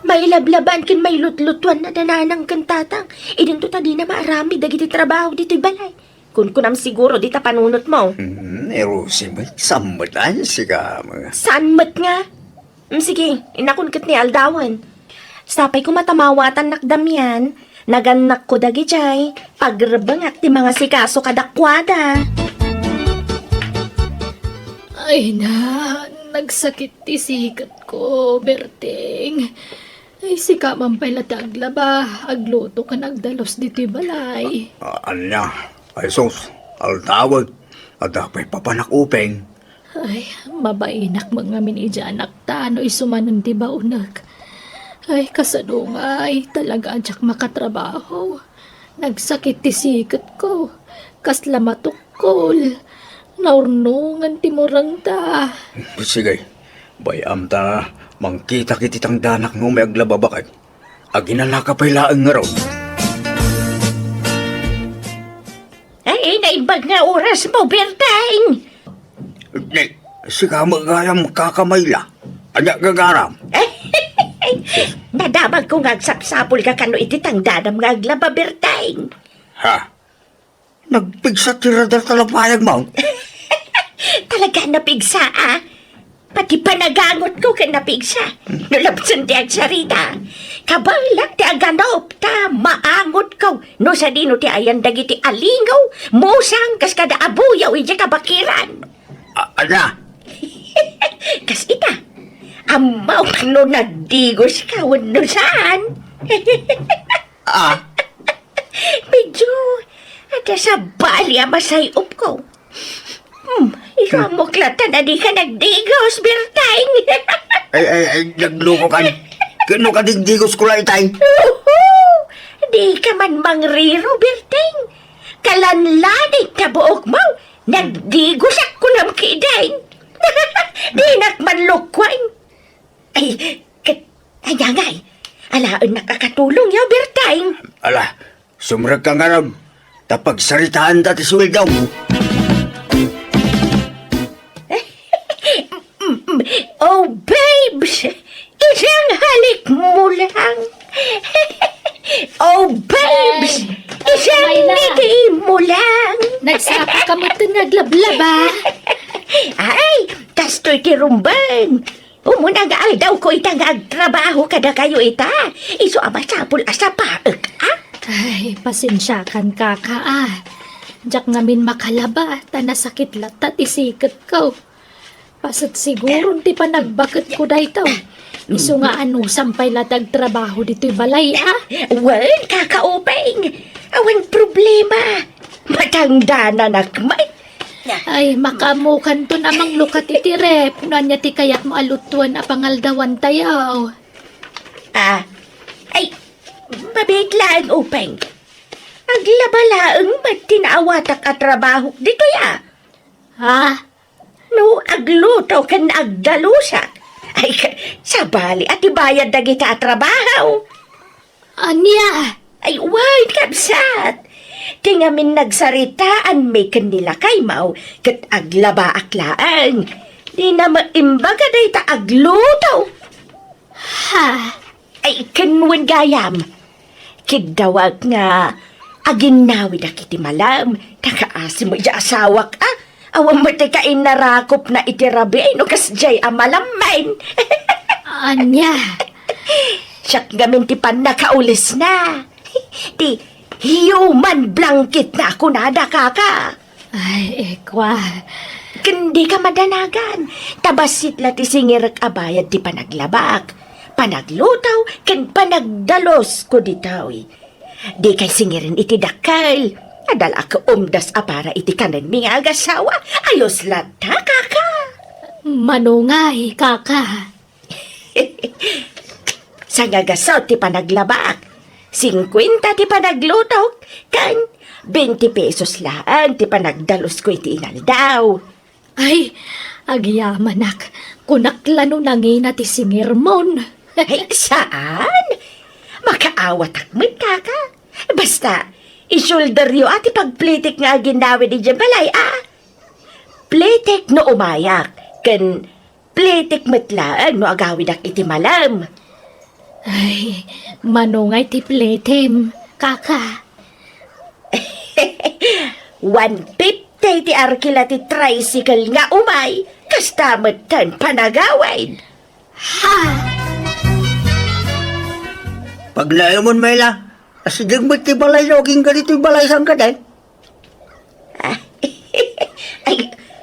Mailablabaan ken mailutlutuan a da nanang ken tatang. Idinto ta dina maaramid dagiti trabaho ditoy balay. Kunkunam siguro dita panunotmo. Hmm, ni Rosie met, saan met, ay, sika, mga. Saan met nga? Hmm, sige, inakon ket ni aldawen. Sapay koma ta mawatannak, Damian, nagannakko dagidiay, pagrebengak ti mangasikaso kadakuada. Ay na, nagsakit ti siketko, Berting. Ay, sika man pay la ti aglaba, agluto ken agdalus ditoy balay. A-, ania? Ay sus, aldawen, adda pay papanak upeng. Ay, mabainak met ngamin idiay anakta no isu manen ti baonek. Ay, kasano ngay, talaga a diak makatrabaho. Nagsakit ti siketko. Kasla matukol. Naurnongen ti murengta. Sige, bay-am ta mangkitak iti tangdanak no may aglaba, baket. Aginanaka pay laeng ngarud. Ay, ay, imbag nga oras mo, Berteng. Ni, sika met gayam, Kaka Mayla. Ania gagaram? Nadamagko nga agsapsapulka kano iti tangdanam nga aglaba, Berteng. Ha? Nagpigsa ti radar ta lapayag, Mang. Talaga napigsa, a? Pati panagangotko ket napigsa. No labsen ti agsarita, kabalak ti aganup ta maangotko no sadino ti ayan dagiti alingaw, musang, kas kada abuyaw idiay kabakiran. A-, ada? Kas ita, ammok no nagdigoska wenno saan. Ah. Medyo adda sabali a masay-opko. Hmm, ikaw, hmm, ammok latta a dika nagdigos, Berteng. Ay, ay, ay, nagluko ka. Kano ka digdigosko la itay? Uhu! Dika man mangriro, Berteng. Kalanlaning ta buokmo, nagdigosak kunam ketdin. Dinak man lukuan. Ay, ket, ay, angay. Alaennak a katulongyo, Berteng. Ala, sumrekka ngarud, ta pagsaritaanda ti sueldom. Oh, babes! Isang halik mo lang. Oh, babes! Ay, isang Mayla, ngiti mo lang. Nagsaka ka met nga aglablaba. Ay, kastoy ti rumbeng. Umuna nga aldawko ita nga agtrabaho kadakayo ita. Isu a masapul a sapaek, a? Ay, pasensiakan, Kaka, a. Diak ngamin makalaba, ta nasakit latta ti siketko. Paset siguron ti panagbaketko daytoy. Isu nga anusam pay la ti agtrabaho ditoy balay, a? Wen, Kaka Upeng. Awan problema. Matangdananak met. Ay, makaammokanton a manglukat iti ref no ania ti kayatmo a lutoen a pangaldawantayo. Ah, ay, mabiit laeng, Upeng. Aglaba laeng met ti naawatak a trabaho ditoy, a. Ha? No agluto ken agdalusak, ay, ka-, sabali a ti bayad dagita a trabaho. Ania? Ay, wen, kabsat. Ti ngamin nagsaritaanmi ken ni lakaymo, ket aglabaak laeng. Dina met imbaga dayta agluto. Ha? Ay, ken wen gayam. Kiddawak nga aginnawidak iti malem, ta kaasi met diay asawak, a. Awan met ti kainarakopna iti rabii no kasdiay a malemmen. Ania? Siak ngamin ti pannakaulisna. Ti human blanket na kunada, Kaka. Ay, ikwa. Ken dika madanagan. Ta bassit la ti singirek a bayad ti panaglabak, panagluto, ken panagdalusko ditoy. Dikay singiren iti dakkel. Adda la a kaumdas a para iti kanenmi nga agasawa. Ayos latta, Kaka. Manungay, Kaka. Sangagasut ti panaglabak, singkuenta ti panaglutok, ken benti pesos laeng ti panagdalusko iti inaldaw. Ay, agyamanak, kunak la no nangina ti singirmon. Ay, saan? Makaawatak met, Kaka. Basta, isulderyo a ti pagplitek nga aginawid idiay balay, a. Plitek no umayak, ken plitek met laeng no agawidak iti malem. Ay, manungay ti plitem, Kaka? One fifty ti arkila ti tricycle nga umay, kasta metten panagawid. Ha? Pagnaemon, Mayla, asideg met ti balay no agingga ditoy balay sangkad, ay? Ay,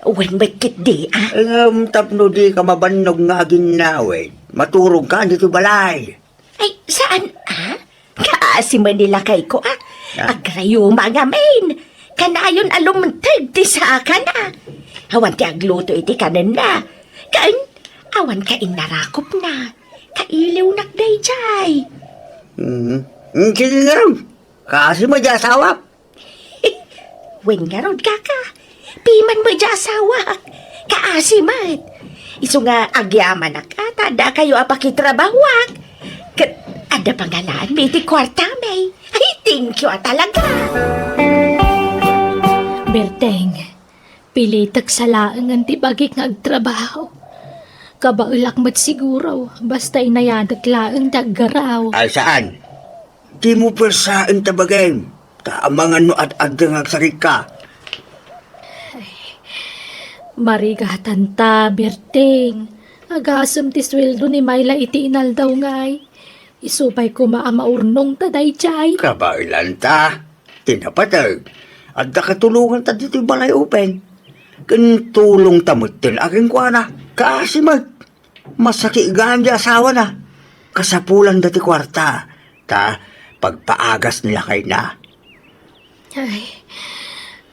wen met ketdi, a. Ngem tapno dika mabannog nga aginnawid, maturogka ditoy balay. Ay, saan, a? Kaasi met ni lakayko, a. Ah. Agrayuma ngamin. Kanayon a lumteg ti sakana. Awan ti agluto iti kanenna. Ken, awan kainarakopna. Kailiwnak daydiay. Hmm. Hmm, sige ngarud. Kaasi met diay asawak. Wen ngarud, Kaka. Piman met diay asawak. Kaasi met. Isu nga agyamanak a ta addakayo a pakitrabahoak. Ket adda pangalaanmi iti kuartami. Ay, thank you a talaga. Berteng, pilitek sa laengen ti bagik nga agtrabaho. Kabaelak met siguro, basta inayadek laeng ti aggaraw. Ay, saan? Dimo persaen ta bagim, ta amangan no ad-adda nga agsarigka. Marigatan ta, Berteng. Agasem ti sueldo ni Myla iti inaldaw ngay. Isu pay koma a maurnong ta daydiay. Kabaelan ta. Ti napateg, adda katulongan ta ditoy balay upen. Ken tulong ta metten a kenkuana. Kaasi met. Masakit gayam di asawana. Kasapulan da ti kuarta. Ta pagpaagas ni lakayna. Ay,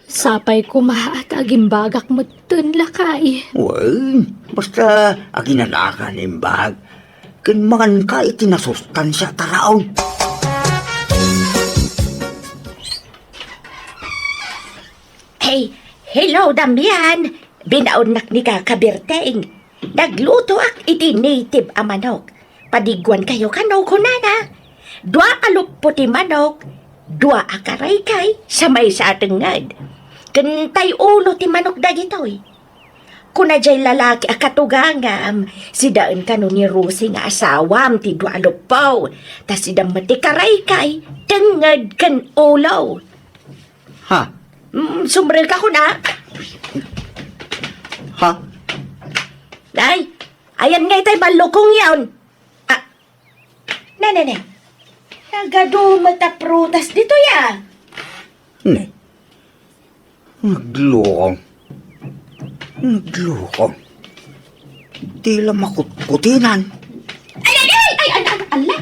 sapay koma ta agimbagak metten, lakay. Wen, basta aginanaka nga imbag. Ken manganka iti nasustansia a taraon. Hey, hello, Damian. Binaonnak ni Kaka Berteng. Naglutoak iti native a manok. Padiguankayo kano, kunana. Dua a luppo ti manok, dua a karaykay, sa maysa a tengnged. Ken tay ulo ti manok dagitoy. Kuna jay lalaki a katugangam, sidaen kano ni Rosie nga asawam ti dua a luppo, ta sida met ti karaykay, tengnged ken ulo. Ha? Mm, sumrek ako na. Ha? Ay, ayan nga itay ballukong yaon. Ah, ne, ne, ne. Nagadu met a prutas ditoy, ah. Ne. Naglukong. Naglukong. Tila makutkutinan. Ay, ay, ay, ay, ay, ala.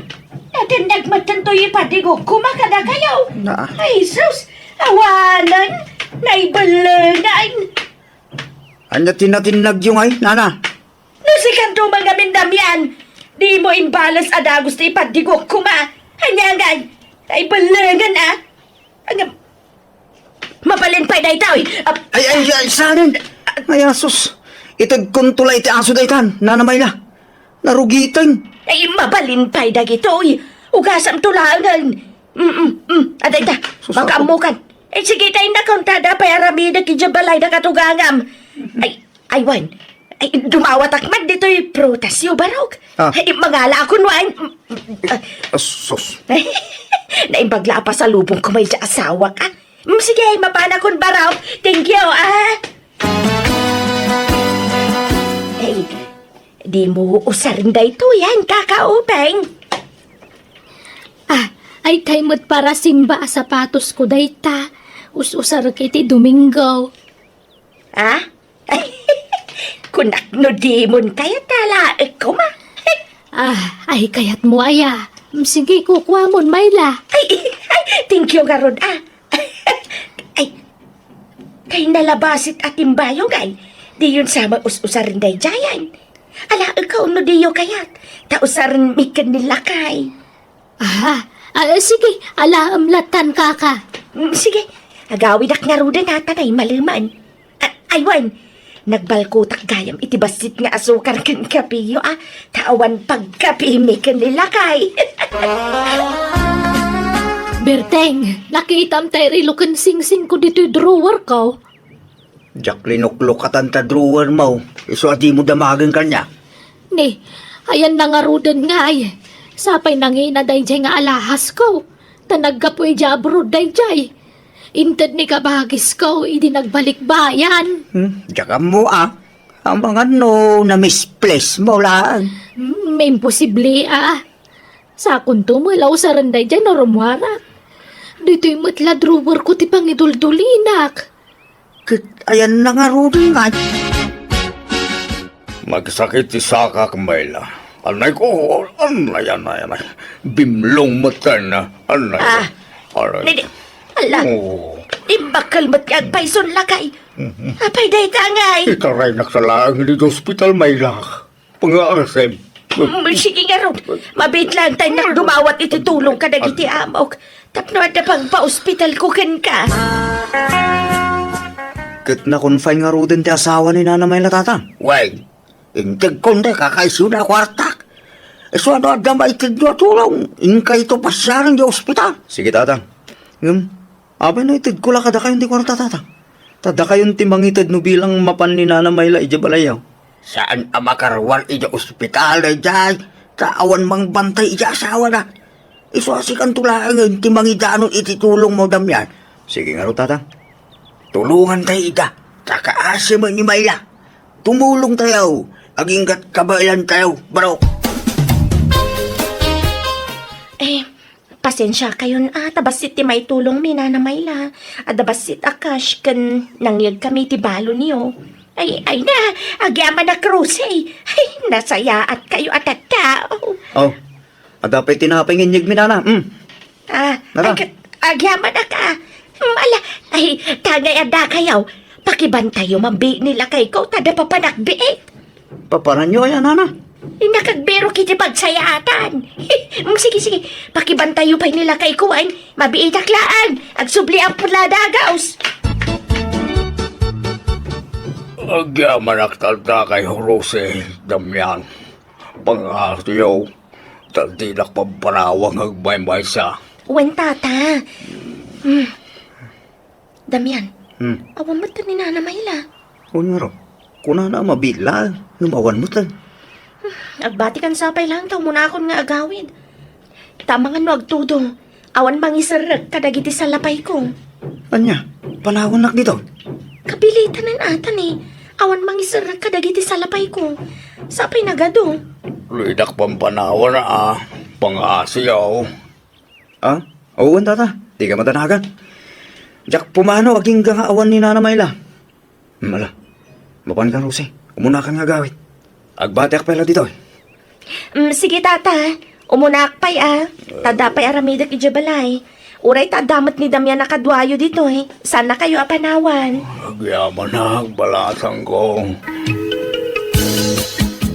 Natindagmatan to'y ipadigog koma kadakayo. Na. Ay, sus. Awanen. Naibalengan. Anya ti natinnagyo ngay, nana? No sikanto man ngamin, Damian, di mo imbalas a dagus ti ipadigok koma. Anya ngay, ay balengan, ah. Ang, mabalin pay daytoy. Ah, ay, ay, ay, sanin? Ay, asus. Itedkonto la iti aso daytan, nanamayla. Narugiten. Ay, mabalin pay dagitoy. Ugasam to laengen. Mm, mm, mm. Adayta, sus, makaammokan. Eh, sige, tay nakuntada pay aramidek idiay balay da katugangam. Ay, ay, wen. Ay, dumawatak man ditoy prutasyo, barok. Ah. Ay, mangala akon wen. Ah, sus. Naimbag la a pasalubong ko may asawak, ah. Mm, sige, mapanakon, barok. Thank you, ah. Ay, di mo usaren daytoy, ah, Kaka Upeng. Ah, ay, kay met para simba a sapatos ko dayta. Us-usarek iti Domingo. Ah? Kunak no dimon kayat a laek koma. Ah, ay, kayat mo aya. Sige, kukuamon, Myla. Ay, ay, thank you ngarud, ah. Ay, kay nalabasit a timbayo, ngay. Diyon sa us-usaren daydiayan. Alaek ka no diyo kayat. Ta usaren mi ken ni lakay. Ah, ah, sige, alaem latan, Kaka. Mm, sige, agawidak ngaruden a ta naimaleman. A-, ay wen, nagbalkotak gayam iti bassit nga asukar ken kapeyo, ah, ta awan pagkapimi ken ni lakay. Berteng, nakitam tay relo ken singsing ko ditoy drawer ko. Diak linuklokatan ta drawer mo, isu a dimo damagen kaniak. Ni, ayan na ngaruden ngay. Sapay nangina daydiay nga alahas ko. Ta naggapu idiay abroad daydiay. Inted ni kabagis ko, idi nagbalik bayan. Hmm, diak ammo, ah. Amangan no na-misplace mo lang. Hmm, imposible, ah. Sakonto met la usaren daydiay no rummuarak. Ditoy met la drawer ko ti pangiduldulinak. Ket ayan na ngaruden ngay. Magsakit ti sakak, Myla. Anay ko, anay, anay, anay. Bimlong met ken, anay. Ah, aray. Nini, ala. Oo. Imbakal met nga agpayson lakay. Mhm. Apay dayta ngay? Itaraynak sa laeng iti ospital, Myla. Pangaasem. Mm, sige ngarud. Mabiit lang tayo nak dumawat iti tulong kadagiti amok. Tapno adda pagpa-ospital ko kenka. Ket na-confine ngaruden ti asawa ni Nana Myla, Tatang. Wen, integkon ti kakaisuna a kuartak. Isu no adda maitedyo a tulong, inkayto pasiaren ti ospital. Sige, Tatang. Ngem, apay no itedko la kadakayon ti kuarta, Tatang? Ta dakayon ti mangited no bilang mapan ni Nana Mayla idiay balayyo. Saan a makaruar idiay ospital daydiay, ta awan mangbantay idiay asawana. Isu a sikanto laengen ti mangidanon iti tulongmo, Damian. Sige ngarud, Tata. Tulongantayo ida, ta kaasi met ni Mayla. Tumulongtayo, agingga't kabaelantayo, baro. Eh, pasensiakayon a, ta bassit ti maitulongmi, Nana Mayla. Adda bassit a cash ken nangyegkami ti balonyo. Ay, ay na, agyamanak, Rosie. Ay, nasayaatkayo a tattao. Oh, adda pay tinapay nga inyegmi, Nana. Mm. Ah, Nana. Ag-, agyamanak a. Mm, ala, ay, tangay adda kayo. Pakibantayo man biit ni lakayko, ta adda papanak biit. Papananyo aya, Nana? Innak agbirok iti pagsayaatan. Mm, sige, sige. Pakibantayo pay ni lakayko, ay. Mabiitak laeng. Agsubliak pay la dagaus. Agyamanak, Tata, kay Rosie, Damian. Pangngasiyo, ta dinak pampanawag nga agmaymaysa. Wen, Tata. Hmm. Damian, Hmm. awan met ni Nana Mayla. Wen ngarud, kunana a mabiit laeng, ngem awan met. Agbatikan sapay laeng ta umunakon nga agawid. Ta amangan no agtudong, awan mangiserrek kadagiti salapayko. Ania, panawannak ditoy? Kapilitanen ata ni, awan mangiserrek kadagiti salapayko. Sapay nagadu. Dinak pampanawan a, pangngasiyo. Ah? Wen, Tata. Dika madanagan. Diak pumanaw agingga nga awan ni Nana Mayla. Hmm, ala. Mapanka, Rosie. Umunakan nga agawid. Agbatiak pay la ditoy. Mm, sige, Tata. Umunaak pay, a. Ta adda pay aramidek idiay balay. Uray ta adda met ni Damian a kaduayo ditoy. Saannakayo a panawan. Agyamanak, balasangko.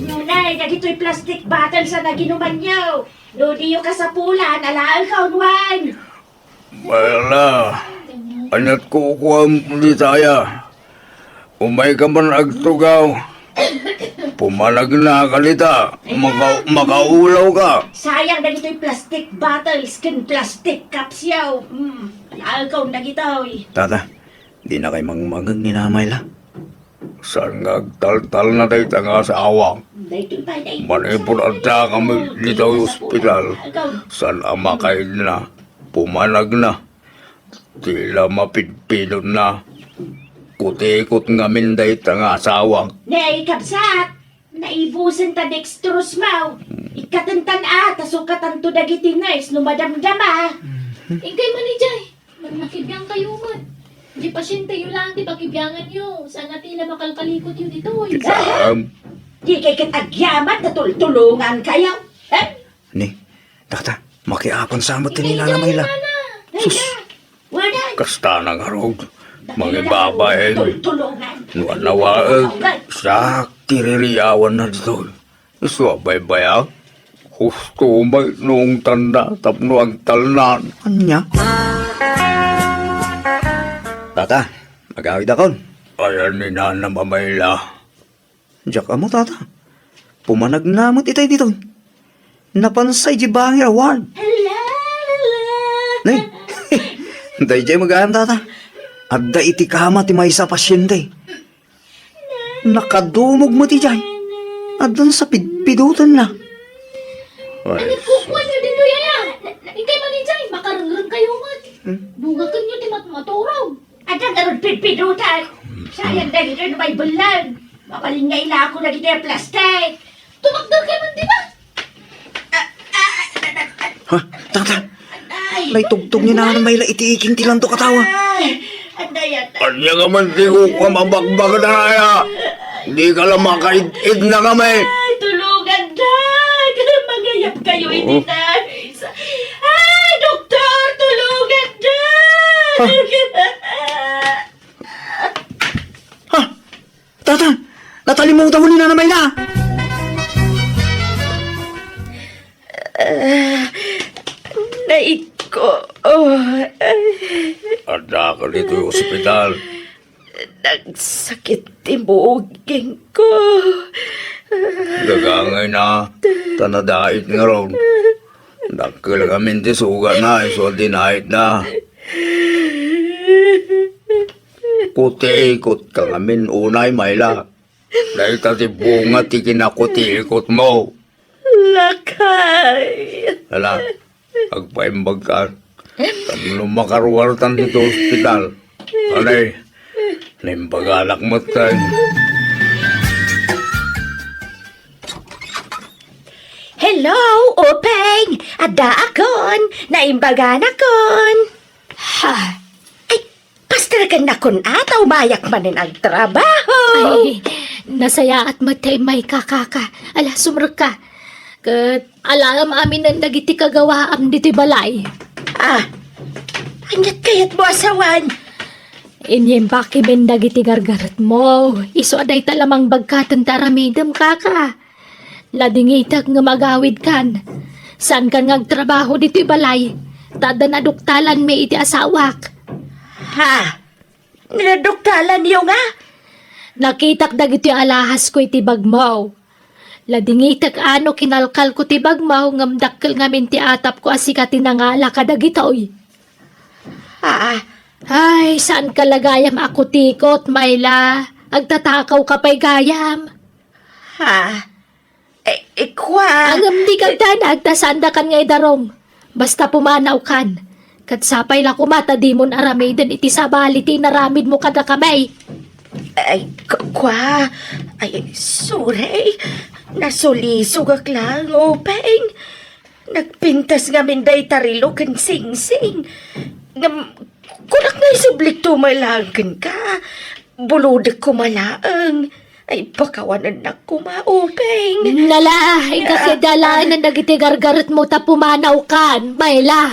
Ngunay, dagitoy plastic bottles a naginumanyo. No diyo kasapulan, alaen ka, Juan. Mayla, ania't kukuam dita aya? Umayka man agtugaw. Pumanagnaka dita. Maka-, makaulaw ka. Sayang dagitoy plastic bottles ken plastic cups yaw. Hmm, alaen ka dagitoy. Tata, dinakay mangmangeg ni Nana Mayla. Saan nga agtaltalna dayta nga asawak? Manipud adda kami ditoy ospital, saan a makaidna, pumanagna. Ti la mapidpidotna. Kutikot ngamin dayta nga asawak. Ne, kabsat, naibusen ta dextrose mo. Ikkatentan a, ta sukatanto dagiti nurse no madamdama. Inkay man idiay. Nagnakibiangkayo met. Di pasienteyo laeng ti pakibianganyo. Saan a ti la makalkalikotyo ditoy. Saan? Dikay ket agyaman ta tultulongankayo. Eh? Ni, Tata, makiapan sa met ti ni Nana Mayla. Sus. Kasta na ngarud. Mangibabain. Tultulongan. No ania waek, siak ti ririawanna ditoy. Isu a baybayak, husto met no ungtanna tapno agtalnan. Ania? Tata, agawidakon. Ayan ni Nana Mayla. Diak ammo, Tata. Pumanagna met itay ditoy. Napansa idiay bangir a ward. Ne? Daydiay met gayam, Tata. Adda iti kama ti maysa a pasiente. Nakadumog met idiay. Addan sa pidpidotenna. Ay, sus. Ania ti kukuanyo ditoy aya? Inkay man idiay, makarengrengkayo met. Hmm? Bugakenyo ti matmaturog. Adda ngarud pidpidotan. Sayang dagitoy no maibellan. Mabalin nga ilako dagiti plastik. Tumakderkay man dita. Ha? Tata! Ay. Naitugtog ni Nana Mayla iti iking ti landok a tawa. Ay, anday, anday. Ania nga man ti kukuam a bakbaknaya? Dika la makaid-id na kami. Ay, tulungan, Dag. Mangayab kayo iti nurse. Ay, doktor, tulungan, Dag. Ha? Ha? Tata, natalimutan mo ni Nana Mayla! Ah, naigko. Oh, ah. Adda ka ditoy ospital. Nagsakit ti buging ko. Gagangay na, ta nadait ngarud. Dakkel ngamin ti sugat na, isu a dinait na. Kutiikot ka ngamin unay, Myla. Dayta ti bunga ti kinakutikot mo. Lakay. Ala, agpaimbag ka. Tapno makaruartan ditoy ospital. Anay, naimbaganak met ken. Hello, Openg! Addaakon! Naimbaganakon! Ha? Ay, pasterkennakon a, ta umayak manen agtrabaho! Ay, nasayaat met ti immayka, kaka. Ala, sumrekka. Ket alaem aminen dagiti kagawaam ditoy balay. Ah, aniat kayatmo a sawen? Inyimbakimin dagiti gargaretmo. Isu a dayta la mangbagkaten ti aramidem, kaka. Ladingitek ngem agawidkan. Saankan nga agtrabaho ditoy balay, ta adda naduktalanmi iti asawak. Ha? Naduktalanyo nga? Nakitak dagitoy alahasko iti bagmo. Ladingitek a no kinalkalko ti bagmo ngem dakkel ngamin ti atapko a sika ti nangala kadagitoy. Ah. Ay, saanka la gayam a kutikot, Myla. Agtatakaw ka pay gayam. Ha? Eh, eh, kua. Ngem dika agdanag ta saandakan nga idarum. Basta pumanawkan. Ket sapay la koma ta dimon aramiden iti sabali ti inaramidmo kadakami. Ay, ku-, kua. Ay, sorry. Nasulisogak laeng, Openg. Nagpintas ngamin dayta Rilo ken Singsing. Ngem, kunak nga isublikto met laeng kenka. Bulodek koma laeng. Ay, pakawanennak koma, Openg. Nala, inka ketdi alaenan dagiti gargaretmo ta pumanawkan, Myla.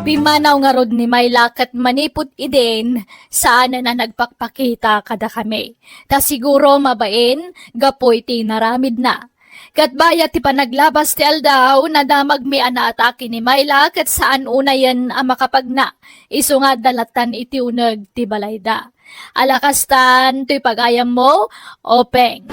Pimmanaw ngarud ni Myla ket manipud idin, saanen a nagpakpakita kadakami. Ta siguro mabain gapu iti inaramidna. Ket bayat ti panaglabas ti aldaw, nadamagmi a naatake ni Myla ket saan unayen a makapagna. Isu nga adda lattan iti uneg ti balayda. Ala kastan toy pagayammo, Openg.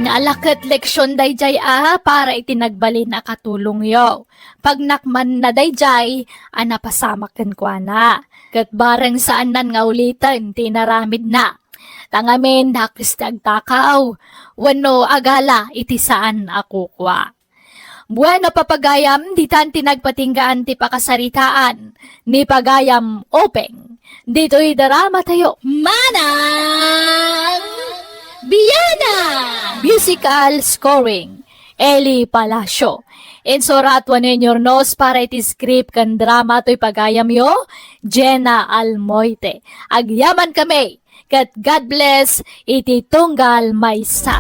Ala ket leksion daydiay a para iti nagbalin a katulongyo. Pagnakmanna daydiay a napasamak kenkuana. Ket bareng saannan nga uliten ti inaramidna. Ta ngamin, dakes ti agtakaw, wenno agala iti saan a kukua. Bueno, papagayam, ditan ti nagpatinggaan ti pakasaritaan ni Pagayam Openg. Ditoy drama tayo. Manang Biana! Musical scoring, Eli Palacio. Insurat wenno inyurnos para iti script ken drama toy pagayamyo, Jenna Almoite. Agyamankami, ket God bless iti tunggal maysa.